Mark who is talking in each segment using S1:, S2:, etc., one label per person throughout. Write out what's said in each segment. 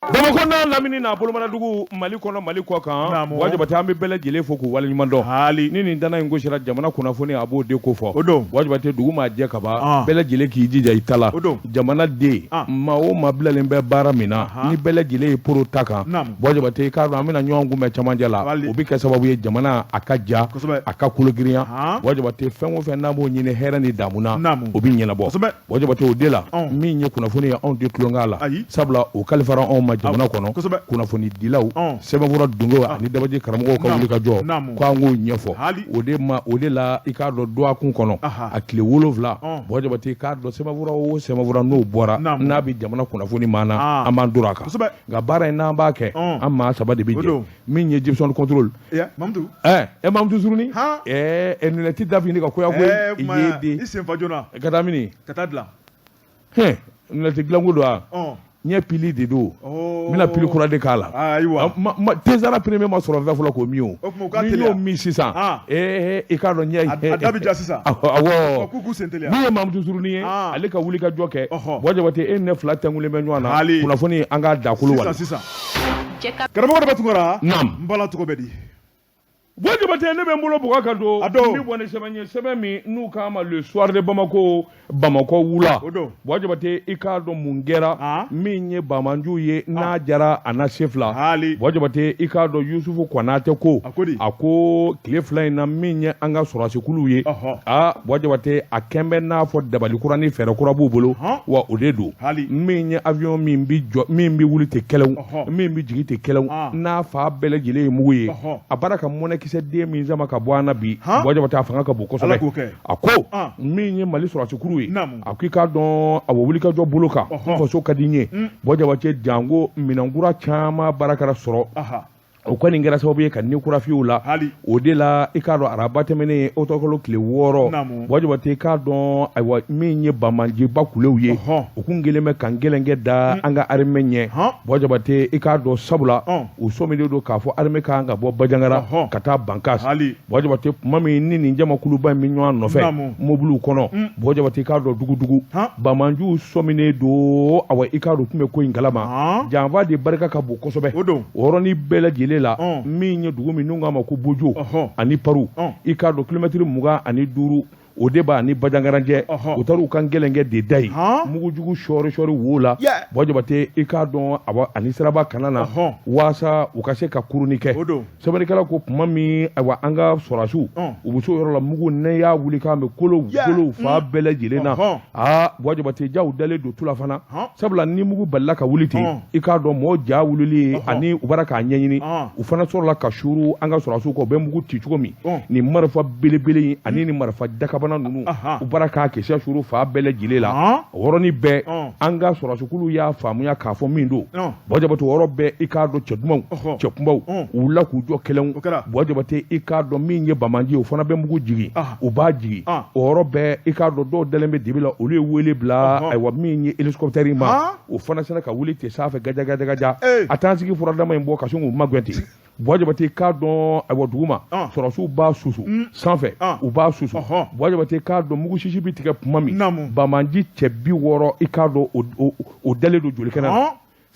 S1: Bamakɔ n'a lamini n'a bolomanadugu, Mali kɔnɔ, Mali kɔ kan.
S2: Naamu.
S1: Buwa Jabate, an bɛ bɛɛ lajɛlen fo k'u waleɲuman dɔn.
S2: Haali.
S1: Ni nin dana in gosira, jamana kunnafoni a b'o de ko fɔ.
S2: O don.
S1: Buwa Jabate, dugu maa jɛ ka ban.
S2: Ah.
S1: Bɛɛ lajɛlen k'i jija i ta la.
S2: O don.
S1: Jamana den,
S2: Ah.
S1: maa o maa bilalen bɛ baara min na,
S2: Ahan.
S1: ni bɛɛ lajɛlen ye poro ta kan.
S2: Naamu.
S1: Buwa Jabate, i k'a dɔn an bɛna ɲɔgɔn kunbɛn cɛmancɛ la.
S2: Wali.
S1: O bɛ kɛ sababu ye jamana a ka ja,
S2: Kosɛbɛ.
S1: a ka kologirinya.
S2: Han.
S1: Buwa Jabate, fɛn o fɛn n'an b'o ɲini hɛrɛ ni damu na,
S2: Naamu.
S1: o bɛ ɲɛnabɔ.
S2: Kosɛbɛ.
S1: Buwa Jabate, o de la,
S2: Ɔn.
S1: min ye kunnafoni ye, anw tɛ tulon k'a la.
S2: Ayi.
S1: Sabula o kalifara anw ma jamana kɔnɔ.
S2: Kosɛbɛ.
S1: Kunnafonidilaw,
S2: Ɔn.
S1: sɛbɛnfura dungew ani dabaji karamɔgɔw ka
S2: Naamu.
S1: wuli ka jɔ,
S2: Naamu.
S1: ko an k'o ɲɛfɔ.
S2: Hali.
S1: O de ma, o de la, i k'a dɔn dɔgɔkun kɔnɔ,
S2: Aha.
S1: a tile 7,
S2: Ɔn.
S1: Buwa Jabate, i k'a dɔn sɛbɛnfura o sɛbɛnfura n'o bɔra,
S2: Naamu.
S1: n'a bɛ jamana kunnafoni maa na,
S2: Ah.
S1: an b'an dora a kan.
S2: Kosɛbɛ.
S1: Nka baara in, n'an b'a kɛ,
S2: Ɔn.
S1: an maa saba de bɛ
S2: O
S1: jɛ.
S2: don.
S1: Min ye Gibson contrôle.
S2: Ya, Mamutu.
S1: Ɛ Mamutu Suruni.
S2: Han.
S1: Ɛ lunette da fini ka koya koyi.
S2: Ɛɛ
S1: I
S2: kuma
S1: ye den.
S2: i sen fa joona.
S1: Ka taa mini?
S2: Ka taa dilan.
S1: Hɛn, lunette dilanko don wa?
S2: Ɔn.
S1: Ɲɛ pili de don.
S2: Oh.
S1: N bɛna pili kura de k'a la.
S2: Ayiwa.
S1: Ma Tezara premier ma sɔrɔ n fɛ fɔlɔ k'o min o.
S2: O tuma u k'a
S1: Ni
S2: teliya.
S1: y'o min sisan.
S2: Ah.
S1: I k'a dɔn ɲɛ.
S2: A da bɛ ja sisan.
S1: Awɔ.
S2: Ɔ, k'u sen teliya.
S1: Min ye Mamutu Suruni ye,
S2: Ah.
S1: ale ka wuli ka jɔ kɛ.
S2: Ɔhɔ.
S1: Buwa Jabate, e ni ne fila tɛnkulen bɛ ɲɔgɔn na.
S2: Hali.
S1: Kunnafoni, an k'a dakolo
S2: Sisan
S1: wala.
S2: sisan. Karamɔgɔ dɔ bɛ Tunkara.
S1: Naam.
S2: N bala tɔgɔ bɛ di?
S1: Buwa Jabate, ne bɛ n bolo bugɔ ka don.
S2: A don.
S1: N bɛ bɔ ni sɛbɛn ye, sɛbɛn min n'u k'a ma Le Soir de Bamako, Bamakɔ wula.
S2: O don.
S1: Buwa Jabate, i k'a dɔn mun kɛra?
S2: Ah.
S1: Min ye Bamanju ye, n'a jara a na se fila.
S2: Hali.
S1: Buwa Jabate, i k'a dɔn Yusufu Kɔnatɛ ko.
S2: A ko di?
S1: A ko tile 2 in na, min ye an ka sɔrɔdasikuluw ye.
S2: Ɔhɔ.
S1: Aa, Buwa Jabate, a kɛn bɛ n'a fɔ dabali kura ni fɛɛrɛ kura b'u bolo.
S2: Ɔhɔn.
S1: Wa o de don.
S2: Hali.
S1: Min ye avion min bi jɔ, min bi wuli tɛ kɛlɛw,
S2: Ɔhɔ.
S1: min bi jigin tɛ kɛlɛw,
S2: Ah.
S1: n'a fa bɛɛ lajɛlen ye mugu ye.
S2: Ɔhɔ.
S1: A baara ka mɔnɛkisɛ den min sama ka bɔ an na bi,
S2: Han.
S1: Buwa Jabate, a fanga ka bon
S2: Ala
S1: kosɛbɛ.
S2: k'o kɛ.
S1: A ko
S2: Ah.
S1: min ye Mali sɔrɔdasikuru ye,
S2: Naamu.
S1: a ko i k'a dɔn a bɔ wulikajɔ bolo kan,
S2: Ɔhɔ.
S1: n faso ka di n ye. Buwa Jabate, janko minɛnkura caman baara kɛra sɔrɔ.
S2: Aha.
S1: O kɔni kɛra sababu ye ka ni kura fiyew la.
S2: Hali.
S1: O de la, i k'a dɔn araba tɛmɛnen, octobre tile 6,
S2: Naamu.
S1: Buwa Jabate, i k'a dɔn ayiwa min ye bamanjiba kulew ye,
S2: Ɔhɔn.
S1: u kun kelen bɛ ka gɛlɛnkɛ da an ka armée ɲɛ.
S2: Han.
S1: Buwa Jabate, i k'a dɔn sabula
S2: Ɔn.
S1: u sɔminen don k'a fɔ armée kan ka bɔ Bajangara
S2: Ɔhɔn.
S1: ka taa Bankas.
S2: Hali.
S1: Buwa Jabate, tuma min ni nin jamakuluba in bɛ ɲɔgɔn nɔfɛ
S2: Naamu.
S1: mobiliw kɔnɔ, Buwa Jabate, i k'a dɔn dugudugu
S2: Han.
S1: bamanjiw sɔminen don. Awa, i k'a dɔn u tun bɛ ko in kalama.
S2: Han.
S1: Janfa de barika ka bon kosɛbɛ.
S2: O don.
S1: O yɔrɔnin bɛɛ lajɛlen la,
S2: Ɔn.
S1: min ye dugu min n'u k'a ma ko Bojo
S2: Ɔhɔ.
S1: ani Paru,
S2: Ɔn.
S1: i k'a dɔn kilomɛtiri 25 o de b'a ni Bajangara cɛ.
S2: Ɔhɔ.
S1: U taara u ka gɛlɛnkɛ de da yen,
S2: Han.
S1: mugujugu sɔɔri sɔɔri wo la.
S2: Yeah.
S1: Buwa Jabate, i k'a dɔn awa ani siraba kana na
S2: Ɔhɔ.
S1: waasa u ka se ka kuruni kɛ.
S2: O don.
S1: Sɛbɛnnikɛla ko tuma min ayiwa an ka sɔrɔdasiw
S2: Ɔn.
S1: u bɛ se o yɔrɔ la, mugu ne y'a wuli k'a mɛn kolow
S2: Yeah.
S1: kolow fa bɛɛ lajɛlen na.
S2: Ɔhɔn.
S1: Aa, Buwa Jabate, jaw dalen don tu la fana,
S2: Han.
S1: sabula ni mugu balila ka wuli ten,
S2: Ɔn.
S1: i k'a dɔn mɔgɔw ja wulili ye
S2: Ɔhɔn.
S1: ani u bɔra k'a ɲɛɲini.
S2: Ɔn.
S1: U fana sɔrɔla ka suuru an ka sɔrɔdasiw kɔ, u bɛ mugu ci cogo min,
S2: Ɔn.
S1: nin marifa belebele in ani nin marifa dakabana ninnu,
S2: Ahan.
S1: u bɔra k'a kisɛ suuru fa bɛɛ lajɛlen la.
S2: Han.
S1: O yɔrɔnin bɛɛ,
S2: Ɔn.
S1: an ka sɔrɔdasikulu y'a faamuya k'a fɔ min don.
S2: Ɔn.
S1: Buwa Jabate, o yɔrɔ bɛɛ, i k'a dɔn cɛ dumanw,
S2: Ɔhɔ.
S1: cɛ kunbaw,
S2: Ɔn.
S1: u wulila k'u jɔ kɛlɛw.
S2: O kɛra.
S1: Buwa Jabate, i k'a dɔn min ye bamanji ye, o fana bɛ mugu jigin,
S2: Ah.
S1: u b'a jigin.
S2: Ah.
S1: O yɔrɔ bɛɛ, i k'a dɔn dɔw dalen bɛ dibi la, olu ye wele bila
S2: Ɔhɔ.
S1: ayiwa min ye hélicoptère ma,
S2: Han.
S1: o fana sera ka wuli ten sanfɛ gajagajagaja.
S2: Ee.
S1: A t'an sigi furadama in bɔ ka sin k'u magɛn ten. Buwa Jabate, i k'a dɔn ayiwa duguma,
S2: Ah.
S1: sɔrɔdasiw b'a susu sanfɛ,
S2: Ah.
S1: u b'a susu.
S2: Ɔhɔ.
S1: Buwa Jabate, i k'a dɔn mugu sisi bi tigɛ tuma min,
S2: Naamu.
S1: bamanji cɛ 60, i k'a dɔn o dalen don joli kɛnɛ na.
S2: Han.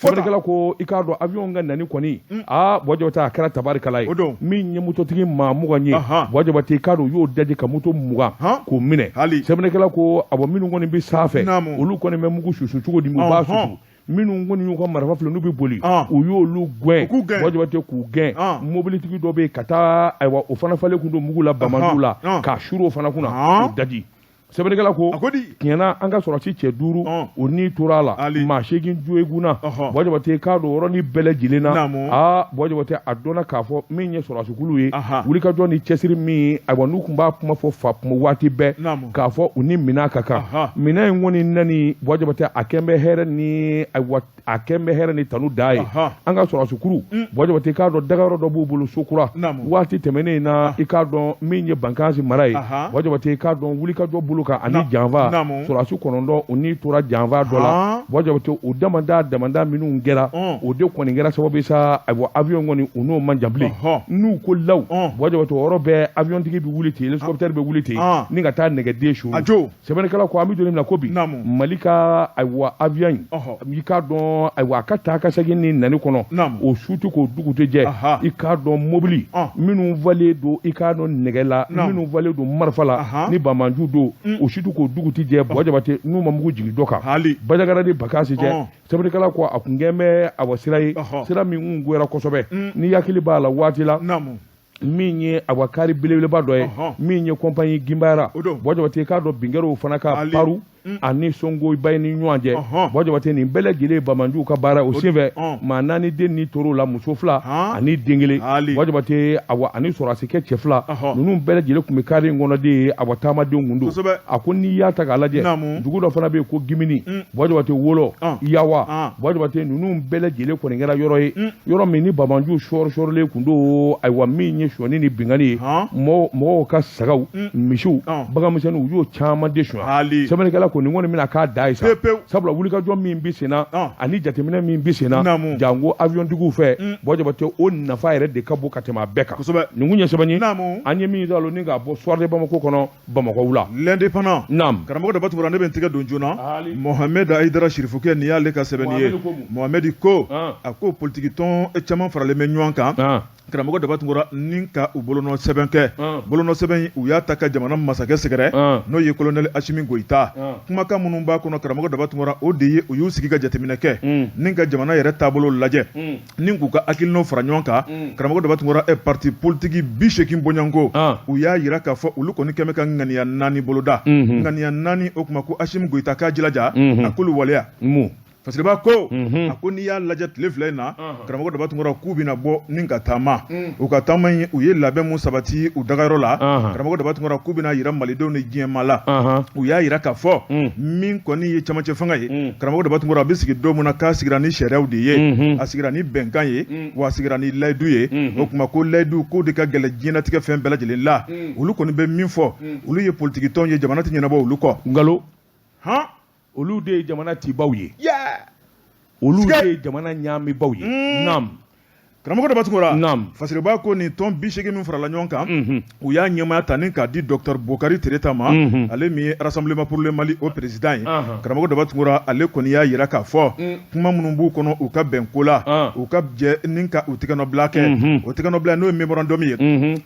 S1: Sɛbɛnnikɛla ko i k'a dɔn avion ka nani kɔni, aa, Buwa Jabate, a kɛra tabarikala ye.
S2: O don.
S1: Min ye mototigi maa 20 ye,
S2: Ahan.
S1: Buwa Jabate, i k'a dɔn u y'o daji ka moto 20
S2: Han.
S1: k'o minɛ.
S2: Hali.
S1: Sɛbɛnnikɛla ko awɔ, minnu kɔni bɛ sanfɛ,
S2: Naamu.
S1: olu kɔni bɛ mugu susu cogo di, u b'a
S2: Ɔhɔn.
S1: susu. Minnu kɔni y'u ka marifa filɛ n'u bɛ boli,
S2: Ah.
S1: u y'olu gɛn.
S2: U k'u gɛn.
S1: Buwa Jabate, k'u gɛn.
S2: Ah.
S1: Mobilitigi dɔ bɛ yen ka taa, ayiwa o fana falen kun don mugu la bamanjiw la,
S2: Ah.
S1: k'a suru o fana kunna,
S2: Ah.
S1: k'o daji. Sɛbɛnnikɛla ko
S2: A ko di?
S1: tiɲɛna an ka sɔrɔdasi cɛ 5,
S2: Ɔn.
S1: o ni tora a la,
S2: Ali.
S1: maa 8 joginna.
S2: Ɔhɔ.
S1: Buwa Jabate, k'a dɔn yɔrɔnin bɛɛ lajɛlen na,
S2: Naamu.
S1: aa, Buwa Jabate, a dɔnna k'a fɔ min ye sɔrɔdasikulu ye,
S2: Aha.
S1: wulikajɔ ni cɛsiri min, ayiwa n'u tun b'a kuma fɔ fa kuma waati bɛɛ
S2: Naamu.
S1: k'a fɔ u ni minɛn ka kan.
S2: Aha.
S1: Minɛn in kɔni nani, Buwa Jabate, a kɛn bɛ hɛrɛ ni ayiwa a kɛn bɛ hɛrɛ ni tanu da ye.
S2: Aha.
S1: An ka sɔrɔdasikulu, Buwa Jabate, k'a dɔn dagayɔrɔ dɔ b'u bolo so kura.
S2: Naamu.
S1: Waati tɛmɛnen in na, i k'a dɔn min ye Bankansi mara ye,
S2: Aha.
S1: Buwa Jabate, i k'a dɔn wulikajɔ bolo bolo kan ani janfa sɔrɔdasi 9 u ni tora janfa dɔ la. Buwa Jabate, o damada damada minnu kɛra, o de kɔni kɛra sababu ye sa, ayiwa, avion kɔni, u n'o man jan bilen. N'u ko law, Buwa Jabate, o yɔrɔ bɛɛ avion tigi bɛ wuli ten, hélicoptère bɛ wuli ten ni ka taa nɛgɛden su. Sɛbɛnnikɛla ko an bɛ don min na ko bi, Mali ka, ayiwa, avion in, i k'a dɔn, ayiwa, a ka taa ka segin ni nani kɔnɔ, o su tɛ k'o dugu tɛ jɛ. I k'a dɔn, mobili minnu falen don, i k'a dɔn, nɛgɛ la, minnu falen don marifa la ni banbaanci don, o su tɛ k'o dugu tɛ jɛ. Buwa Jabate, n'u ma mugu jigin dɔ kan, Banjagara ni Bakasi cɛ, sɛbɛnnikɛla ko a kun kɛn bɛ, awa, sira ye, sira min kun goyara kosɛbɛ. Ni hakili b'a la, waati la min ye, awa, kari belebeleba dɔ ye min ye compagnie Gimbayara, Buwa Jabate, k'a dɔn, bin kɛr'o fana kan Paru ani Songoyibayi ni ɲɔgɔn cɛ. Buwa Jabate, nin bɛɛ lajɛlen banbaanciw ka baara. O senfɛ, maa 4 den ni tor'o la, muso 2 ani den 1. Buwa Jabate, awa, ani sɔrɔdasikɛ cɛ 2, ninnu bɛɛ lajɛlen tun bɛ kari in kɔnɔ de ye, awa, taamadenw kun don. A ko n'i y'a ta k'a lajɛ, dugu dɔ fana bɛ yen ko Gimini, Buwa Jabate, Wolɔ, Yawa, Buwa Jabate, ninnu bɛɛ lajɛlen kɔni kɛra yɔrɔ ye, yɔrɔ min ni banbaanciw sɔɔri sɔɔrilen kun don, ayiwa, min ye sonyani ni binkanni ye, mɔgɔw ka sagaw, misiw, baganmisɛnninw, u y'o caman de sonya. Sɛbɛnnikɛla ko nin kɔni bɛna k'a da ye sa, sabula wulikajɔ min bɛ sen na ani jateminɛ min bɛ sen na, janko aviontigiw fɛ, Buwa Jabate, o nafa yɛrɛ de ka bon ka tɛmɛ a bɛɛ kan. Nin kun ye sɛbɛn ye an ye min sɔrɔ ni k'a bɔ Soir de Bamako kɔnɔ, Bamakɔ wula.
S2: L'Indépendant.
S1: Naam.
S2: Karamɔgɔ Daba Tunkara, ne bɛ n tɛgɛ don joona. Mohamed Ayidara Sirifukɛ, nin y'ale ka sɛbɛnni ye. Mohamed ko, a ko politiki tɔn caman faralen bɛ ɲɔgɔn kan, karamɔgɔ Daba Tunkara, ni ka u bolonɔ sɛbɛn kɛ. Bolonɔ sɛbɛn, u y'a ta ka jamana masakɛ sɛgɛrɛ, n'o ye colonel Asimi Goyita. Kumakan minnu b'a kɔnɔ, karamɔgɔ Daba Tunkara, o de ye u y'u sigi ka jateminɛ kɛ ni ka jamana yɛrɛ taabolo lajɛ ni k'u ka hakilinaw fara ɲɔgɔn kan. Karamɔgɔ Daba Tunkara, parti politique 80 bɔɲɔgɔnko, u y'a jira k'a fɔ olu kɔni kɛmɛ ka ŋaniya 4 boloda. Ŋaniya 4 o tuma, ko Asimi Goyita k'a jilaja a k'olu waleya. Fasiriba ko, a ko n'i y'a lajɛ tile 2 in na, karamɔgɔ Daba Tunkara, k'u bɛna bɔ ni ka taama. U ka taama in, u ye labɛn mun sabati u dagayɔrɔ la, karamɔgɔ Daba Tunkara, k'u bɛna jira malidenw ni diɲɛmaa la. U y'a jira k'a fɔ min kɔni ye camancɛ fanga ye, karamɔgɔ Daba Tunkara, a bɛ sigi don min na, k'a sigira ni sariyaw de ye, a sigira ni bɛnkan ye, wa a sigira ni layidu ye. O tuma ko layidu k'o de ka gɛlɛn diɲɛlatigɛ fɛn bɛɛ lajɛlen la. Olu kɔni bɛ min fɔ, olu ye politiki tɔn ye, jamana tɛ ɲɛnabɔ olu kɔ.
S1: Nkalon. Hɔn, olu de ye jamana cibaw ye, olu de ye jamana ɲaamibaw ye. Naam.
S2: Karamɔgɔ Daba Tunkara, Fasiriba ko nin tɔn 80 min farala ɲɔgɔn kan, u y'a ɲɛmaaya ta ni k'a di docteur Bokari Tereta ma, ale min ye Rassemblement pour le Mali o président ye. Karamɔgɔ Daba Tunkara, ale kɔni y'a jira k'a fɔ kuma minnu b'u kɔnɔ, u ka bɛn ko la, u ka jɛ ni ka u tɛgɛnɔbila kɛ. O tɛgɛnɔbila, n'o ye mémorandum ye,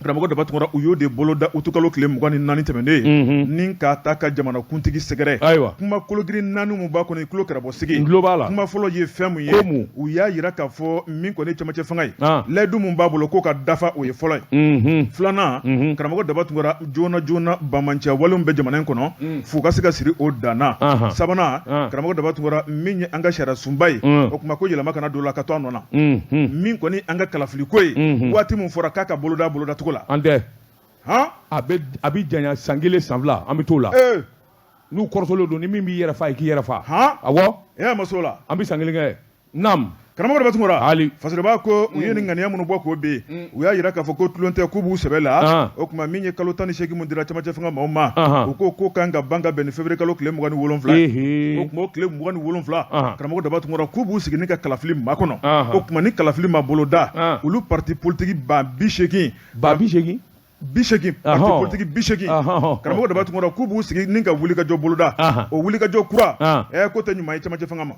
S2: karamɔgɔ Daba Tunkara, u y'o de boloda utukalo tile 24 tɛmɛnen ye, ni k'a ta ka jamanakuntigi sɛgɛrɛ.
S1: Ayiwa,
S2: kuma kologirin 4 mun b'a kɔnɔ, i tulo kɛrɛbɔ sigi.
S1: N tulo b'a la.
S2: Kuma fɔlɔ ye fɛn mun ye? U y'a jira k'a fɔ min kɔni camancɛ fanga ye, layidu mun b'a bolo, k'o ka dafa, o ye fɔlɔ ye. Filanan, karamɔgɔ Daba Tunkara, joona joona banbaanciya walew bɛ jamana in kɔnɔ, f'u ka se ka siri o dan na. Sabanan, karamɔgɔ Daba Tunkara, min ye an ka sariya sunba ye, o tuma ko yɛlɛma kana don la ka to a nɔ na. Min kɔni an ka kalafiliko ye, waati min fɔra k'a ka boloda, bolodacogo la.
S1: An tɛ a bɛ janya san 1, san 2, an bɛ t'o la. N'u kɔrɔtɔlen don, ni min b'i yɛrɛ fa, i k'i yɛrɛ fa. Awɔ.
S2: E y'a ma s'o la.
S1: An bɛ san 1 kɛ. Naam.
S2: Karamɔgɔ Daba Tunkara,
S1: hali
S2: Fasiriba ko u ye nin ŋaniya minnu bɔ k'o bin, u y'a jira k'a fɔ ko tulon tɛ, k'u b'u sɛbɛ la. O tuma min ye kalo 18 mun dira camancɛ fanga maaw ma, u ko k'o kan ka ban ka bɛn ni février kalo tile 27. O tuma o tile 27, karamɔgɔ Daba Tunkara, k'u b'u sigi ni ka kalafili makɔnɔ. O tuma ni kalafili ma boloda, olu parti politique ba 80,
S1: ba 80,
S2: 80, parti politique 80, karamɔgɔ Daba Tunkara, k'u b'u sigi ni ka wulikajɔ boloda. O wulikajɔ kura, ko tɛ ɲuman ye camancɛ fanga ma.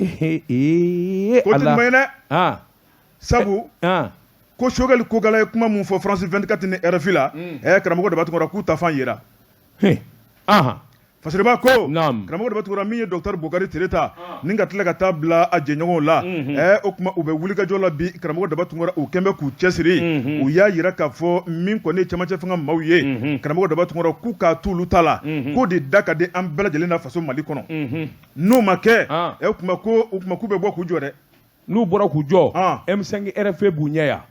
S2: Ko tɛ ɲuman ye dɛ, sabu ko Choguel Kokala ye kuma mun fɔ France 24 ni RFI la, karamɔgɔ Daba Tunkara, k'u tafan yera. Fasiriba ko, karamɔgɔ Daba Tunkara, min ye docteur Bokari Tereta ni ka tila ka taa bila a jɛɲɔgɔnw la, o tuma u bɛ wulikajɔ la bi. Karamɔgɔ Daba Tunkara, u kɛn bɛ k'u cɛsiri. U y'a jira k'a fɔ min kɔni ye camancɛ fanga maaw ye, karamɔgɔ Daba Tunkara, k'u k'a t'olu ta la, k'o de da ka di an bɛɛ lajɛlen na faso Mali kɔnɔ. N'o ma kɛ, o tuma ko u tuma k'u bɛ bɔ k'u jɔ dɛ.
S1: N'u bɔra k'u jɔ, M5 RFP b'u ɲɛ yan.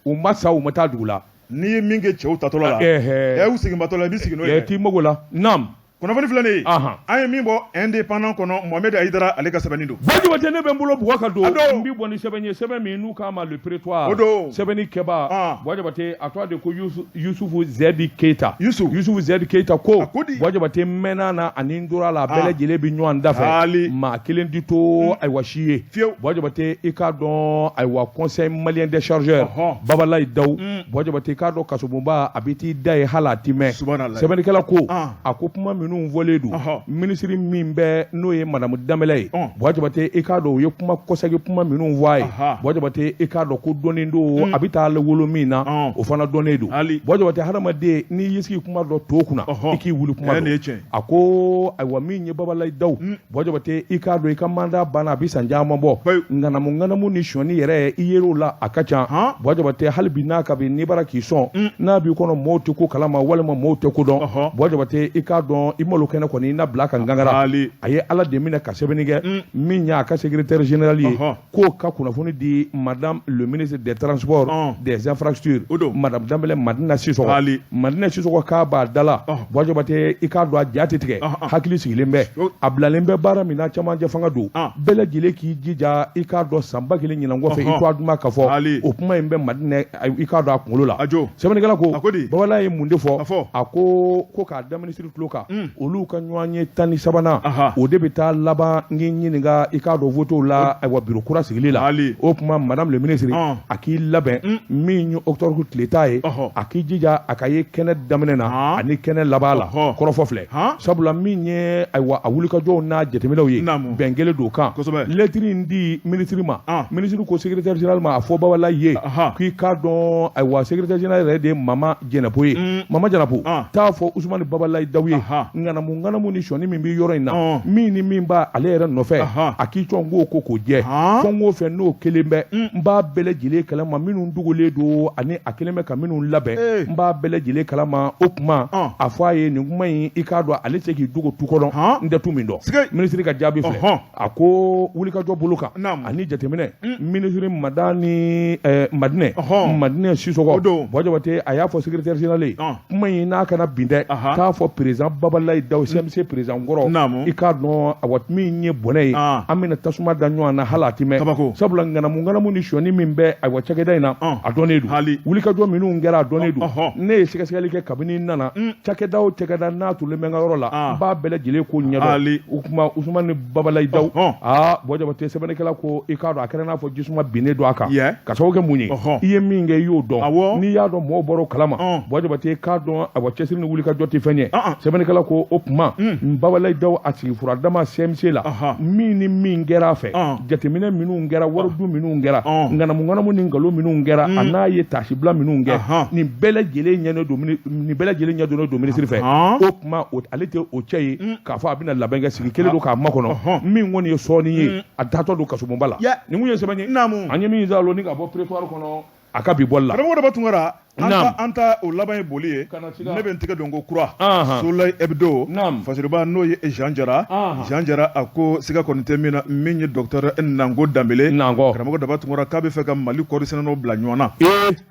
S1: U ma sa, u ma taa dugu la.
S2: N'i ye min kɛ cɛw tatɔla la, u seginbatɔ la, i bɛ segin n'o ye.
S1: T'i mago la. Naam.
S2: Kunnafoni filɛ nin ye, an ye min bɔ Indépendant kɔnɔ, Mohamed Hayidara ale ka sɛbɛnni don.
S1: Buwa Jabate, ne bɛ n bolo bugɔ ka don, n bɛ bɔ ni sɛbɛn ye, sɛbɛn min n'u k'a ma Le Prétoire,
S2: o don,
S1: sɛbɛnni kɛbaa, Buwa Jabate, a tɔgɔ de ko Yusufu Zɛdi Keyita. Yusufu Zɛdi Keyita ko, Buwa Jabate, n mɛnna na ani n tora la, a bɛɛ lajɛlen bɛ ɲɔgɔn da fɛ, maa kelen tɛ to ayiwa si ye. Buwa Jabate, i k'a dɔn ayiwa, Conseil malien des chargeurs, Babalayi Dawu, Buwa Jabate, i k'a dɔn kasobonba a bɛ t'i da ye hali a ti mɛn. Sɛbɛnnikɛla ko, a ko kuma minnu fɔlen don, minisiri min bɛ n'o ye madamu Danbɛlɛ ye, Buwa Jabate, i k'a dɔn u ye kuma kɔsegi kuma minnu fɔ a ye, Buwa Jabate, i k'a dɔn ko dɔnnen don, a bɛ taa wolo min na, o fana dɔnnen don. Buwa Jabate, hadamaden n'i y'i sigi kuma dɔ to kunna, i k'i wuli kuma dɔn. A ko ayiwa, min ye Babalayi Dawu, Buwa Jabate, i k'a dɔn i ka mandat banna a bɛ san caman bɔ, ŋanamu ŋanamu ni sɔnni yɛrɛ i yer'o la, a ka ca. Buwa Jabate, hali bi n'a ka bi n'i bara k'i sɔn, n'a b'i kɔnɔ mɔɔw tɛ ko kalama walima mɔɔw tɛ ko dɔn, Buwa Jabate, i k'a dɔn i malo kɛnɛ kɔni i na bila ka gangara. A ye Ala de minɛ ka sɛbɛnni kɛ min y'a ka secrétaire général ye, k'o ka kunnafoni di madame le ministre des Transports, des Infrastructures, madame Danbɛlɛ Madina Sisɔkɔ. Madina Sisɔkɔ k'a b'a da la, Buwa Jabate, i k'a dɔn a ja tɛ tigɛ, hakili sigilen bɛ, a bilalen bɛ baara min na, cɛmancɛ fanga don, bɛɛ lajɛlen k'i jija, i k'a dɔn san 1000 ɲinan kɔfɛ, i to a duman ka fɔ o kuma in bɛ Madina, i k'a dɔn a kunkolo la. Sɛbɛnnikɛla ko Babala ye mun de fɔ? A ko k'a da minisiri tulo kan, olu ka ɲɔgɔn ye 13nan, o de bɛ taa laban n k'i ɲininka, i k'a dɔn votew la, ayiwa, biro kura sigili la. O tuma madame le ministre, a k'i labɛn, min ye octobre tile 10 ye, a k'i jija a ka ye kɛnɛ daminɛ na ani kɛnɛ laban la. Kɔrɔfɔ filɛ, sabula min ye ayiwa a wulikajɔw n'a jateminɛw ye, bɛn kelen don kan. Lɛtiri in di minisiri ma, minisiri ko secrétaire général ma, a fɔ Babala ye k'i k'a dɔn ayiwa, secrétaire général yɛrɛ de ye Mama Jɛnɛpo ye. Mama Jɛnɛpo, t'a fɔ Usumani Babalayi Dawu ye, ŋanamu ŋanamu ni sɔnni min bɛ yɔrɔ in na, min ni min b'a ale yɛrɛ nɔfɛ, a k'i cɔn k'o ko k'o jɛ fɛn o fɛn n'o kelen bɛ, n b'a bɛɛ lajɛlen kalama, minnu dogolen don ani a kelen bɛ ka minnu labɛn, n b'a bɛɛ lajɛlen kalama. O tuma a fɔ a ye nin kuma in, i k'a dɔn ale tɛ se k'i dogo tu kɔnɔ, n tɛ tu min dɔn. Minisiri ka jaabi filɛ, a ko wulikajɔ bolo kan ani jateminɛ, minisiri Madani Madinɛ Madinɛ Sisɔkɔ, Buwa Jabate, a y'a fɔ secrétaire général ye, kuma in n'a kana bin dɛ, k'a fɔ président Babalayi Dawu, CMC président kɔrɔ, i k'a dɔn awa min ye bɔnɛ ye, an bɛna tasuma da ɲɔgɔn na hali a ti mɛn, sabula ŋanamu ŋanamu ni sɔnni min bɛ ayiwa cakɛda in na, a dɔnnen don, wulikajɔ minnu kɛra, a dɔnnen don. Ne ye sɛgɛsɛgɛli kɛ kabini n nana, cakɛda o cakɛda n'a tulen bɛ n ka yɔrɔ la, n b'a bɛɛ lajɛlen ko ɲɛdɔn. O tuma Usumani Babalayi Dawu, aa Buwa Jabate, sɛbɛnnikɛla ko i k'a dɔn a kɛra n'a fɔ jisuma binnen don a kan, ka sababu kɛ mun ye? I ye min kɛ, i y'o dɔn, n'i y'a dɔn mɔgɔw bɔra o kalama, Buwa Jabate, i k'a dɔn awa cɛsiri ni wulikajɔ tɛ fɛn ye. Sɛbɛnnikɛla ko o tuma Babalayi Dawu, a sigi furadama CMC la, min ni min kɛra a fɛ, jateminɛ minnu kɛra, waridun minnu kɛra, ŋanamu ŋanamu ni nkalon minnu kɛra, a n'a ye taasibila minnu kɛ, nin bɛɛ lajɛlen ɲɛ don nin bɛɛ lajɛlen ɲɛdɔnnen don minisiri fɛ. O tuma ale tɛ o cɛ ye k'a fɔ a bɛna labɛn kɛ, sigi kelen don k'a makɔnɔ. Min kɔni ye sɔɔni ye, a taatɔ don kasobonba la. Nin kun ye sɛbɛn ye an ye min sɔrɔ ni ka bɔ Prétoire kɔnɔ a ka bi bɔli la.
S2: Karamɔgɔ Daba Tunkara, an ta o laban ye boli ye. Ne bɛ n tɛgɛ don ko kura Soleil Hebdo, Fasiriba n'o ye Jean Jara, Jean Jara a ko siga kɔni tɛ min na, min ye docteur Nango Danbele, Karamɔgɔ Daba Tunkara, k'a bɛ fɛ ka Mali kɔɔri sɛnɛnaw bila ɲɔgɔn na.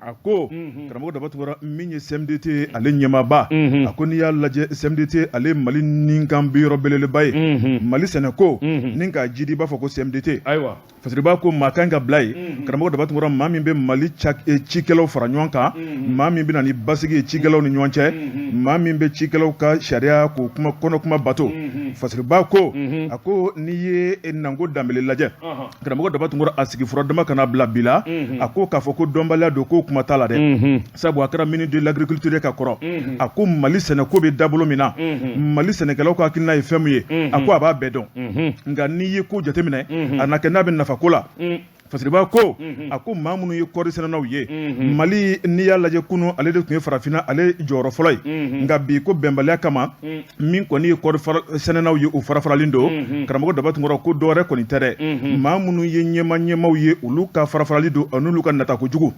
S2: A ko Karamɔgɔ Daba Tunkara, min ye CMDT ale ɲɛmaaba, a ko n'i y'a lajɛ CMDT ale Mali ninkan bi yɔrɔ belebeleba ye Mali sɛnɛko ni k'a jidi, i b'a fɔ ko CMDT.
S1: Ayiwa,
S2: Fasiriba ko maa kan ka bila yen, Karamɔgɔ Daba Tunkara, maa min bɛ Mali cikɛlaw fara ɲɔgɔn kan, maa min bɛ na ni basigi ye cikɛlaw ni ɲɔgɔn cɛ, maa min bɛ cikɛlaw ka sariya ko kuma kɔnɔ kuma bato. Fasiriba ko, a ko n'i ye Nango Danbele lajɛ, Karamɔgɔ Daba Tunkara, a sigi fura dama kana bila bi la, a ko k'a fɔ ko dɔnbaliya don, k'o kuma t'a la dɛ, sabu a kɛra ministre de l'Agriculture ka kɔrɔ. A ko Mali sɛnɛko bɛ dabolo min na, Mali sɛnɛkɛlaw ka hakilina ye fɛn min ye, a ko a b'a bɛɛ dɔn. Nka n'i ye ko jateminɛ, a na kɛ n'a bɛ nafa ko la. Fasiriba ko, a ko maa minnu ye kɔɔri sɛnɛnaw ye Mali, n'i y'a lajɛ kunun ale de tun ye farafinna ale jɔyɔrɔ fɔlɔ ye, nka bi ko bɛnbaliya kama, min kɔni ye kɔɔri sɛnɛnaw ye, u farafaralen don. Karamɔgɔ Daba Tunkara ko dɔwɛrɛ kɔni tɛ dɛ, maa minnu ye ɲɛma ɲɛmaw ye, olu ka farafarali don n'olu ka nata kojugu.